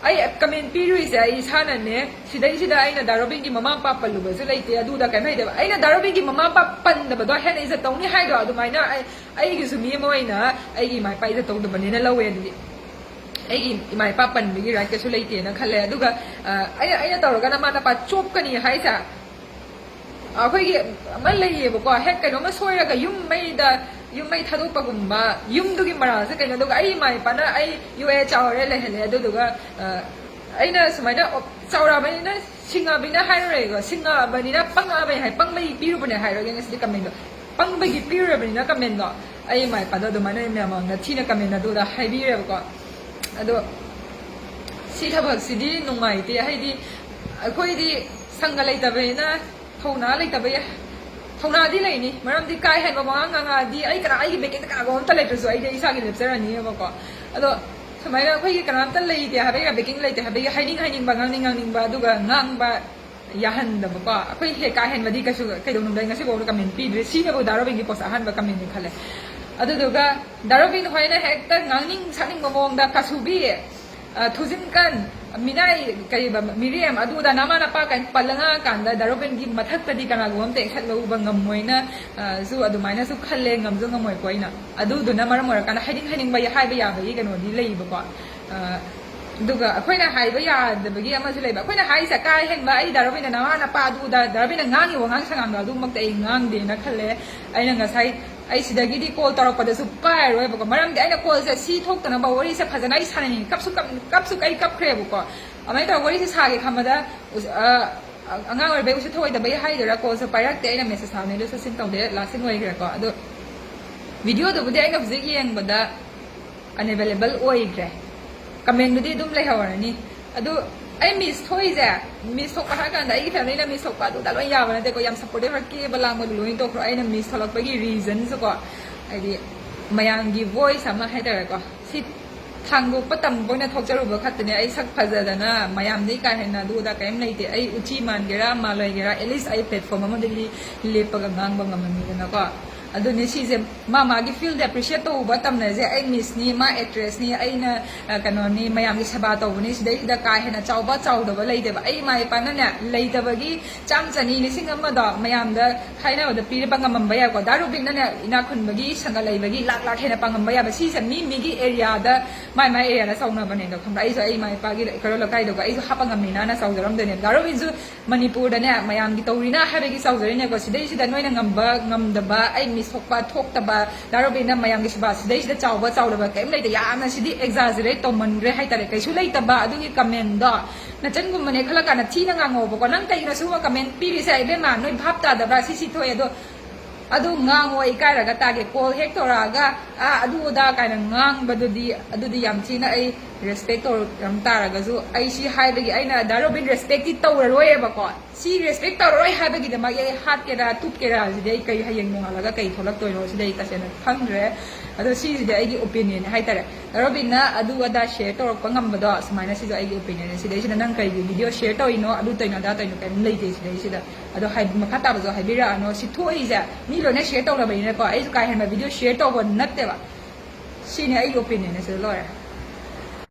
ꯑꯩ ꯀꯃꯦꯟ ꯄꯤꯔꯨꯏꯁꯦ ꯑꯩ ꯏꯁꯥꯅꯅꯦ꯫ ꯁꯤꯗꯩꯁꯤꯗ ꯑꯩꯅ ꯗꯥ ꯔꯣꯕꯤꯟꯒꯤ ꯃꯃꯥ ꯃꯄꯥ ꯄꯜꯂꯨꯕꯁꯨ ꯂꯩꯇꯦ, ꯑꯗꯨꯗ ꯀꯩꯝ ꯍꯩꯇꯦꯕ꯫ ꯑꯩꯅ ꯗꯥ ꯔꯣꯕꯤꯟꯒꯤ ꯃꯃꯥ ꯃꯄꯥ ꯄꯟꯗꯕꯗꯣ ꯍꯦꯟꯅ ꯏꯖꯠ ꯇꯧꯅꯤ ꯍꯥꯏꯗꯣ ꯑꯗꯨꯃꯥꯏꯅ ꯑꯩ, ꯑꯩꯒꯤꯁꯨ ꯃꯤ ꯑꯃ ꯑꯣꯏꯅ ꯑꯩꯒꯤ ꯏꯃꯥ ꯏꯄꯥ ꯏꯖꯠ ꯇꯧꯗꯕꯅꯦꯅ ꯂꯧꯋꯦ꯫ ꯑꯗꯨꯗꯤ ꯑꯩꯒꯤ ꯏꯃꯥ ꯏꯄꯥ ꯄꯟꯕꯒꯤ ꯔꯥꯏꯠ ꯀꯩꯁꯨ ꯂꯩꯇꯦꯅ ꯈꯜꯂꯦ꯫ ꯑꯗꯨꯒ, ꯑ, ꯑꯩꯅ, ꯑꯩꯅ ꯇꯧꯔꯒ ꯅꯃꯥ ꯅꯄꯥ ꯆꯣꯞꯀꯅꯤ ꯍꯥꯏꯁꯦ, ꯑꯩꯈꯣꯏꯒꯤ ꯑꯃ ꯂꯩꯌꯦꯕꯀꯣ, ꯍꯦꯛ ꯀꯩꯅꯣꯝꯃ ꯁꯣꯏꯔꯒ ꯌꯨꯝ ꯃꯩꯗ, ꯌꯨꯝ ꯃꯩ ꯊꯥꯗꯣꯛꯄꯒꯨꯝꯕ, ꯌꯨꯝꯗꯨꯒꯤ ꯃꯔꯥꯜꯁꯦ ꯀꯩꯅꯣ? ꯑꯗꯨꯒ ꯑꯩ ꯏꯃꯥ ꯏꯄꯥꯅ ꯑꯩ ꯌꯣꯛꯑꯦ ꯆꯥꯎꯔꯦ ꯂꯩꯍꯜꯂꯦ, ꯑꯗꯨꯗꯨꯒ, ꯑ, ꯑꯩꯅ ꯁꯨꯃꯥꯏꯅ ꯆꯥꯎꯔꯛꯑꯕꯅꯤꯅ, ꯁꯤꯡꯉꯛꯑꯕꯅꯤꯅ ꯍꯥꯏꯔꯔꯣꯏꯀꯣ, ꯁꯤꯡꯉꯛꯑꯕꯅꯤꯅ ꯄꯪꯉꯛꯑꯕꯅꯤ ꯍꯥꯏ, ꯄꯪꯕꯒꯤ ꯄꯤꯔꯨꯕꯅꯦ ꯍꯥꯏꯔꯒꯦ ꯉꯁꯤꯗꯤ ꯀꯃꯦꯟꯗꯣ꯫ ꯄꯪꯕꯒꯤ ꯄꯤꯔꯨꯔꯕꯅꯤꯅ ꯀꯃꯦꯟꯗꯣ, ꯑꯩ ꯏꯃꯥ ꯏꯄꯥꯗꯣ ꯑꯗꯨꯃꯥꯏꯅ ꯃꯌꯥꯝ ꯃꯃꯥꯡꯗ ꯊꯤꯅ ꯀꯃꯦꯟ ꯑꯗꯨꯗ ꯍꯥꯏꯕꯤꯔꯦꯕꯀꯣ꯫ ꯑꯗꯣ ꯁꯤ ꯊꯕꯛꯁꯤꯗꯤ ꯅꯨꯡꯉꯥꯏꯇꯦ꯫ ꯍꯥꯏꯗꯤ ꯑꯩꯈꯣꯏꯗꯤ ꯁꯪꯒ ꯂꯩꯇꯕꯅꯤꯅ ꯊꯧꯅꯥ ꯂꯩꯇꯕ ꯌꯥꯏ꯫ ꯊꯧꯅꯥꯗꯤ ꯂꯩꯅꯤ, ꯃꯔꯝꯗꯤ ꯀꯥ ꯍꯦꯟꯕ ꯋꯥꯉꯥꯡ ꯉꯥꯡꯉꯛꯑꯗꯤ ꯑꯩ ꯀꯅꯥ, ꯑꯩꯒꯤ ꯕꯦꯀꯤꯡꯗ ꯀꯅꯥꯒꯨꯝꯕ ꯑꯝꯇ ꯂꯩꯇ꯭ꯔꯁꯨ ꯑꯩꯗꯤ ꯑꯩ ꯏꯁꯥꯒꯤ ꯂꯦꯞꯆꯔꯅꯤꯕꯀꯣ꯫ ꯑꯗꯣ ꯁꯨꯃꯥꯏꯅ ꯑꯩꯈꯣꯏꯒꯤ ꯀꯅꯥꯝꯇ ꯂꯩꯇꯦ ꯍꯥꯏꯕꯒꯤ, ꯕꯦꯀꯤꯡ ꯂꯩꯇꯦ ꯍꯥꯏꯕꯒꯤ ꯍꯥꯏꯅꯤꯡ ꯍꯥꯏꯅꯤꯡꯕ, ꯉꯥꯡꯅꯤꯡ ꯉꯥꯡꯅꯤꯡꯕ, ꯑꯗꯨꯒ ꯉꯥꯡꯕ ꯌꯥꯍꯟꯗꯕꯀꯣ꯫ ꯑꯩꯈꯣꯏ ꯍꯦꯛ ꯀꯥ ꯍꯦꯟꯕꯗꯤ ꯀꯩꯁꯨ ꯀꯩꯗꯧꯅꯨꯡꯗ ꯉꯁꯤꯐꯥꯎꯗ ꯀꯃꯦꯟ ꯄꯤꯗ꯭ꯔꯤ꯫ ꯁꯤꯅꯕꯨ ꯗꯥ ꯔꯣꯕꯤꯟꯒꯤ ꯄꯣꯁ ꯑꯍꯥꯟꯕ ꯀꯃꯦꯟꯅꯤ ꯈꯜꯂꯦ꯫ ꯑꯗꯨꯗꯨꯒ ꯗꯥ ꯔꯣꯕꯤꯟ ꯍꯣꯏꯅ ꯍꯦꯛꯇ ꯉꯥꯡꯅꯤꯡ ꯁꯛꯅꯤꯡꯕ ꯃꯑꯣꯡꯗ ꯀꯥꯁꯨꯕꯤ, ꯑ, ꯊꯨꯖꯤꯟꯀꯟ, ꯃꯤꯅꯥꯏ, ꯀꯔꯤꯕ, ꯃꯤꯔꯦꯝ, ꯑꯗꯨꯗ ꯅꯃꯥ ꯅꯄꯥ ꯀꯥꯏꯅ ꯄꯜꯂ ꯉꯥꯡꯉꯀꯥꯟꯗ ꯗꯥ ꯔꯣꯕꯤꯟꯒꯤ ꯃꯊꯛꯇꯗꯤ ꯀꯅꯥꯒꯨꯝꯕ ꯑꯝꯇ ꯑꯦꯛꯁꯟ ꯂꯧꯕ ꯉꯝꯃꯣꯏꯅ, ꯑ, ꯁꯨ ꯑꯗꯨꯃꯥꯏꯅꯁꯨ ꯈꯜꯂꯦ, ꯉꯝꯁꯨ ꯉꯝꯃꯣꯏꯀꯣ ꯑꯩꯅ꯫ ꯑꯗꯨꯗꯨꯅ ꯃꯔꯝ ꯑꯣꯏꯔꯀꯥꯟꯗ ꯍꯥꯏꯅꯤꯡ ꯍꯥꯏꯅꯤꯡꯕ ꯍꯥꯏꯕ ꯌꯥꯕꯒꯤ ꯀꯩꯅꯣꯗꯤ ꯂꯩꯌꯦꯕꯀꯣ꯫ ꯑ, ꯑꯗꯨꯒ ꯑꯩꯈꯣꯏꯅ ꯍꯥꯏꯕ ꯌꯥꯗꯕꯒꯤ ꯑꯃꯁꯨ ꯂꯩꯕ꯫ ꯑꯩꯈꯣꯏꯅ ꯍꯥꯏꯔꯤꯁꯦ ꯀꯥ ꯍꯦꯟꯕ, ꯑꯩ ꯗꯥ ꯔꯣꯕꯤꯟꯅ ꯅꯋꯥ ꯅꯄꯥ ꯑꯗꯨ ꯗꯥ ꯔꯣꯕꯤꯟꯅ ꯉꯥꯡꯉꯤ ꯋꯥꯉꯥꯡ ꯁꯉꯥꯡꯗꯣ ꯑꯗꯨꯃꯛꯇ ꯑꯩ ꯉꯥꯡꯗꯦꯅ ꯈꯜꯂꯦ꯫ ꯑꯩꯅ ꯉꯁꯥꯏ ꯑꯩ ꯁꯤꯗꯒꯤꯗꯤ ꯀꯣꯜ ꯇꯧꯔꯛꯄꯗꯁꯨ ꯄꯥꯏꯔꯣꯏꯕꯀꯣ, ꯃꯔꯝꯗꯤ ꯑꯩꯅ ꯀꯣꯜꯁꯦ ꯁꯤ ꯊꯣꯛꯇꯅꯕ ꯋꯥꯔꯤꯁꯦ ꯐꯖꯅ ꯑꯩ ꯁꯥꯟꯅꯅꯤꯡꯉꯤ꯫ ꯀꯞꯁꯨ ꯀꯞ- ꯀꯞꯁꯨ ꯑꯩ ꯀꯞꯈ꯭ꯔꯦꯕꯀꯣ꯫ ꯑꯗꯨꯃꯥꯏꯅ ꯇꯧꯔꯒ ꯋꯥꯔꯤꯁꯦ ꯁꯥꯒꯦ ꯈꯟꯕꯗ, ꯑ, ꯑꯉꯥꯡ ꯑꯣꯏꯔꯤꯕꯩ ꯎꯁꯤꯠ ꯊꯑꯣꯏꯗꯕꯩ ꯍꯥꯏꯗꯣꯏꯔꯥ, ꯀꯣꯜꯁꯨ ꯄꯥꯏꯔꯛꯇꯦ꯫ ꯑꯩꯅ ꯃꯦꯁꯦꯖ ꯊꯥꯕꯅꯦ, ꯑꯗꯨꯁꯨ ꯁꯤꯟ ꯇꯧꯗꯦ, ꯂꯥꯁ ꯁꯤꯟ ꯑꯣꯏꯈ꯭ꯔꯦꯀꯣ꯫ ꯑꯗꯣ ꯚꯤꯗꯤꯑꯣꯗꯨꯕꯨꯗꯤ ꯑꯩꯅ ꯍꯧꯖꯤꯛ ꯌꯦꯡꯕꯗ unavailable ꯑꯣꯏꯈ꯭ꯔꯦ꯫ ꯀꯃꯦꯟꯗꯨꯗꯤ ꯑꯗꯨꯝ ꯂꯩꯍꯧꯔꯅꯤ꯫ ꯑꯗꯨ ꯑꯩ ꯃꯤꯁ ꯊꯣꯛꯏꯁꯦ, ꯃꯤꯁ ꯊꯣꯛꯄ ꯍꯥꯏꯔ ꯀꯥꯟꯗ ꯑꯩꯒꯤ ꯐꯦꯃꯤꯂꯤꯅ ꯃꯤꯁ ꯊꯣꯛꯄ ꯑꯗꯨꯗ ꯂꯣꯏ ꯌꯥꯕ ꯅꯠꯇꯦꯀꯣ꯫ ꯌꯥꯝ ꯁꯞꯄꯣꯔꯇꯤꯞ ꯑꯣꯏ, ꯀꯦꯕ ꯂꯥꯡꯕꯗꯨ ꯂꯣꯏ ꯇꯣꯛꯈ꯭ꯔꯣ꯫ ꯑꯩꯅ ꯃꯤꯁ ꯊꯣꯛꯂꯛꯄꯒꯤ ꯔꯤꯖꯟꯁꯨꯀꯣ, ꯍꯥꯏꯗꯤ ꯃꯌꯥꯝꯒꯤ ꯚꯣꯏꯁ ꯑꯃ ꯍꯥꯏꯇꯥꯔꯦꯀꯣ, ꯁꯤ ꯊꯥꯡꯗꯣꯛꯄ ꯇꯝꯕ ꯑꯣꯏꯅ ꯊꯣꯛꯆꯔꯨꯕ ꯈꯛꯇꯅꯦ꯫ ꯑꯩ ꯁꯛ ꯐꯖꯗꯅ ꯃꯌꯥꯝꯗꯒꯤ ꯀꯥ ꯍꯦꯟꯅ ꯑꯗꯨ ꯑꯗꯥ ꯀꯔꯤꯝ ꯂꯩꯇꯦ꯫ ꯑꯩ ꯎꯆꯤ ꯃꯥꯟꯒꯦꯔꯥ ꯃꯥꯜꯂꯣꯏꯒꯦꯔꯥ, ꯑꯦꯠꯂꯤꯁ ꯑꯩ ꯄ꯭ꯂꯦꯠꯐꯣꯝ ꯑꯃꯗꯗꯤ ꯂꯦꯞꯄꯒ ꯉꯥꯡꯕ ꯉꯝꯃꯅꯤꯗꯅꯀꯣ꯫ ꯑꯗꯨꯅꯦ ꯁꯤꯁꯦ, ꯃꯥ ꯃꯥꯒꯤ ꯐꯤꯜꯗ ꯑꯦꯄ꯭ꯔꯤꯁꯤꯌꯦꯠ ꯇꯧꯕ ꯇꯝꯅꯁꯦ꯫ ꯑꯩ ꯃꯤꯁꯅꯤ, ꯃꯥ ꯑꯦꯛꯇ꯭ꯔꯦꯁꯅꯤ, ꯑꯩꯅ, ꯑ, ꯀꯩꯅꯣꯅꯤ, ꯃꯌꯥꯝꯒꯤ ꯁꯦꯕꯥ ꯇꯧꯕꯅꯤ꯫ ꯁꯤꯗꯩꯁꯤꯗ ꯀꯥ ꯍꯦꯟꯅ ꯆꯥꯎꯕ ꯆꯥꯎꯗꯕ ꯂꯩꯇꯦꯕ꯫ ꯑꯩ ꯏꯃꯥ ꯏꯄꯥꯅꯅꯦ, ꯂꯩꯇꯕꯒꯤ ꯆꯥꯝ ꯆꯅꯤ ꯂꯤꯁꯤꯡ ꯑꯃꯗꯣ ꯃꯌꯥꯝꯗ ꯈꯥꯏꯅꯕꯗ ꯄꯤꯔꯕ ꯉꯝꯃꯝꯕ ꯌꯥꯏꯀꯣ꯫ ꯗꯥ ꯔꯣꯕꯤꯟꯅꯅꯦ, ꯏꯅꯥꯛ ꯈꯨꯟꯕꯒꯤ ꯁꯪꯒ ꯂꯩꯕꯒꯤ ꯂꯥꯛ ꯂꯥꯛ ꯍꯦꯟꯅ ꯄꯥꯡꯉꯝꯕ ꯌꯥꯕ꯫ ꯁꯤꯁꯦ ꯃꯤ ꯃꯤꯒꯤ ꯑꯦꯔꯤꯌꯥꯗ ꯃꯥꯏ ꯃꯥꯏ ꯑꯦꯔꯤꯌꯥꯗ ꯆꯥꯎꯅꯕꯅꯦ ꯑꯗꯣ, ꯈꯪꯕ꯭ꯔꯥ? ꯑꯩꯁꯨ ꯑꯩ ꯏꯃꯥ ꯏꯄꯥꯒꯤ ꯀꯩꯔꯣꯜ ꯂꯩꯀꯥꯏꯗꯀꯣ, ꯑꯩꯁꯨ ꯍꯥꯞꯄ ꯉꯝꯃꯤꯅꯥꯅ ꯆꯥꯎꯖꯔꯝꯗꯣꯏꯅꯦ꯫ ꯗꯥ ꯔꯣꯕꯤꯟꯁꯨ ꯃꯅꯤꯄꯨꯔꯗꯅꯦ, ꯃꯌꯥꯝꯒꯤ ꯇꯧꯔꯤꯅ ꯍꯥꯏꯕꯒꯤ ꯆꯥꯎꯖꯔꯤꯅꯦꯀꯣ꯫ ꯁꯤꯗꯩꯁꯤꯗ ꯅꯣꯏꯅ ꯉꯝꯕ ꯉꯝꯗꯕ, ꯑꯩ ꯃꯤꯁ ꯊꯣꯛꯄ ꯊꯣꯛꯇꯕ, ꯗꯥ ꯔꯣꯕꯤꯟꯅ ꯃꯌꯥꯝꯒꯤ ꯁꯦꯕꯥ, ꯁꯤꯗꯩꯁꯤꯗ ꯆꯥꯎꯕ ꯆꯥꯎꯗꯕ ꯀꯔꯤꯝ ꯂꯩꯇꯦ꯫ ꯌꯥꯝꯅ ꯁꯤꯗꯤ ꯑꯦꯛꯖꯥꯖꯔꯦꯠ ꯇꯧꯃꯟꯈ꯭ꯔꯦ ꯍꯥꯏꯇꯥꯔꯦ꯫ ꯀꯩꯁꯨ ꯂꯩꯇꯕ ꯑꯗꯨꯒꯤ ꯀꯃꯦꯟꯗꯣ ꯅꯆꯟꯒꯨꯝꯕꯅꯦ ꯈꯜꯂ ꯀꯥꯟꯗ ꯊꯤꯅ ꯉꯥꯡꯉꯣꯕꯀꯣ꯫ ꯅꯪ ꯀꯩꯒꯤꯅꯣ ꯁꯤꯒꯨꯝꯕ ꯀꯃꯦꯟ ꯄꯤꯔꯤꯁꯦ? ꯏꯕꯦꯝꯃ, ꯅꯣꯏ ꯚꯥꯞ ꯇꯥꯗꯕ꯭ꯔꯥ? ꯁꯤ ꯁꯤ ꯊꯣꯛꯑꯦ ꯑꯗꯣ, ꯑꯗꯨ ꯉꯥꯡꯉꯣ, ꯏꯀꯥꯏꯔꯒ ꯇꯥꯒꯦ꯫ ꯀꯣꯜ ꯍꯦꯛ ꯇꯧꯔꯛꯑꯒ, "ꯑꯥ, ꯑꯗꯨ ꯑꯗꯥ" ꯀꯥꯏꯅ ꯉꯥꯡꯕꯗꯨꯗꯤ, ꯑꯗꯨꯗꯤ ꯌꯥꯝ ꯊꯤꯅ ꯑꯩ ꯔꯦꯁꯄꯦꯛ ꯇꯧꯔꯝ ꯇꯥꯔꯒꯁꯨ, ꯑꯩ ꯁꯤ ꯍꯥꯏꯕꯒꯤ ꯑꯩꯅ ꯗꯥ ꯔꯣꯕꯤꯟ ꯔꯦꯁꯄꯦꯛꯇꯤ ꯇꯧꯔꯔꯣꯏꯌꯦꯕꯀꯣ꯫ ꯁꯤ ꯔꯦꯁꯄꯦꯛ ꯇꯧꯔꯔꯣꯏ ꯍꯥꯏꯕꯒꯤꯗꯃꯛ ꯑꯩ ꯍꯥꯠꯀꯦꯔꯥ ꯇꯨꯞꯀꯦꯔꯥ ꯁꯤꯗꯤ ꯑꯩ ꯀꯩ, ꯍꯌꯦꯡ ꯅꯣꯡꯉꯥꯜꯂꯒ ꯀꯩ ꯊꯣꯛꯂꯛꯇꯣꯏꯅꯣ ꯁꯤꯗꯤ ꯑꯩ ꯇꯁꯦꯡꯅ ꯈꯪꯗ꯭ꯔꯦ꯫ ꯑꯗꯣ ꯁꯤꯁꯤꯗꯤ ꯑꯩꯒꯤ ꯑꯣꯄꯤꯅꯤꯌꯟ ꯍꯥꯏꯇꯥꯔꯦ꯫ ꯗꯥ ꯔꯣꯕꯤꯟꯅ ꯑꯗꯨ ꯑꯗꯥ ꯁꯤꯌꯔ ꯇꯧꯔꯛꯄ ꯉꯝꯕꯗꯣ, ꯁꯨꯃꯥꯏꯅ ꯁꯤꯁꯨ ꯑꯩꯒꯤ ꯑꯣꯄꯤꯅꯤꯌꯟꯅꯦ꯫ ꯁꯤꯗꯩꯁꯤꯗ ꯅꯪ ꯀꯩꯒꯤ ꯚꯤꯗꯤꯑꯣ ꯁꯤꯌꯔ ꯇꯧꯔꯤꯅꯣ, ꯑꯗꯨ ꯇꯧꯔꯤꯅꯣ, ꯑꯗꯥ ꯇꯧꯔꯤꯅꯣ, ꯀꯔꯤꯝ ꯂꯩꯇꯦ ꯁꯤꯗꯩꯁꯤꯗ꯫ ꯑꯗꯣ ꯍꯥꯏ-, ꯃꯈꯥ ꯇꯥꯕꯁꯨ ꯍꯥꯏꯕꯤꯔꯛꯑꯅꯣ꯫ ꯁꯤ ꯊꯣꯛꯏꯁꯦ ꯃꯤ ꯂꯣꯏꯅ ꯁꯤꯌꯔ ꯇꯧꯅꯕꯅꯤꯅꯀꯣ꯫ ꯑꯩꯁꯨ ꯀꯥ ꯍꯦꯟꯕ ꯚꯤꯗꯤꯑꯣ ꯁꯤꯌꯔ ꯇꯧꯕ ꯅꯠꯇꯦꯕ꯫ ꯁꯤꯅꯤ ꯑꯩꯒꯤ ꯑꯣꯄꯤꯅꯤꯌꯟꯅꯦ, ꯁꯤꯗ ꯂꯣꯏꯔꯦ꯫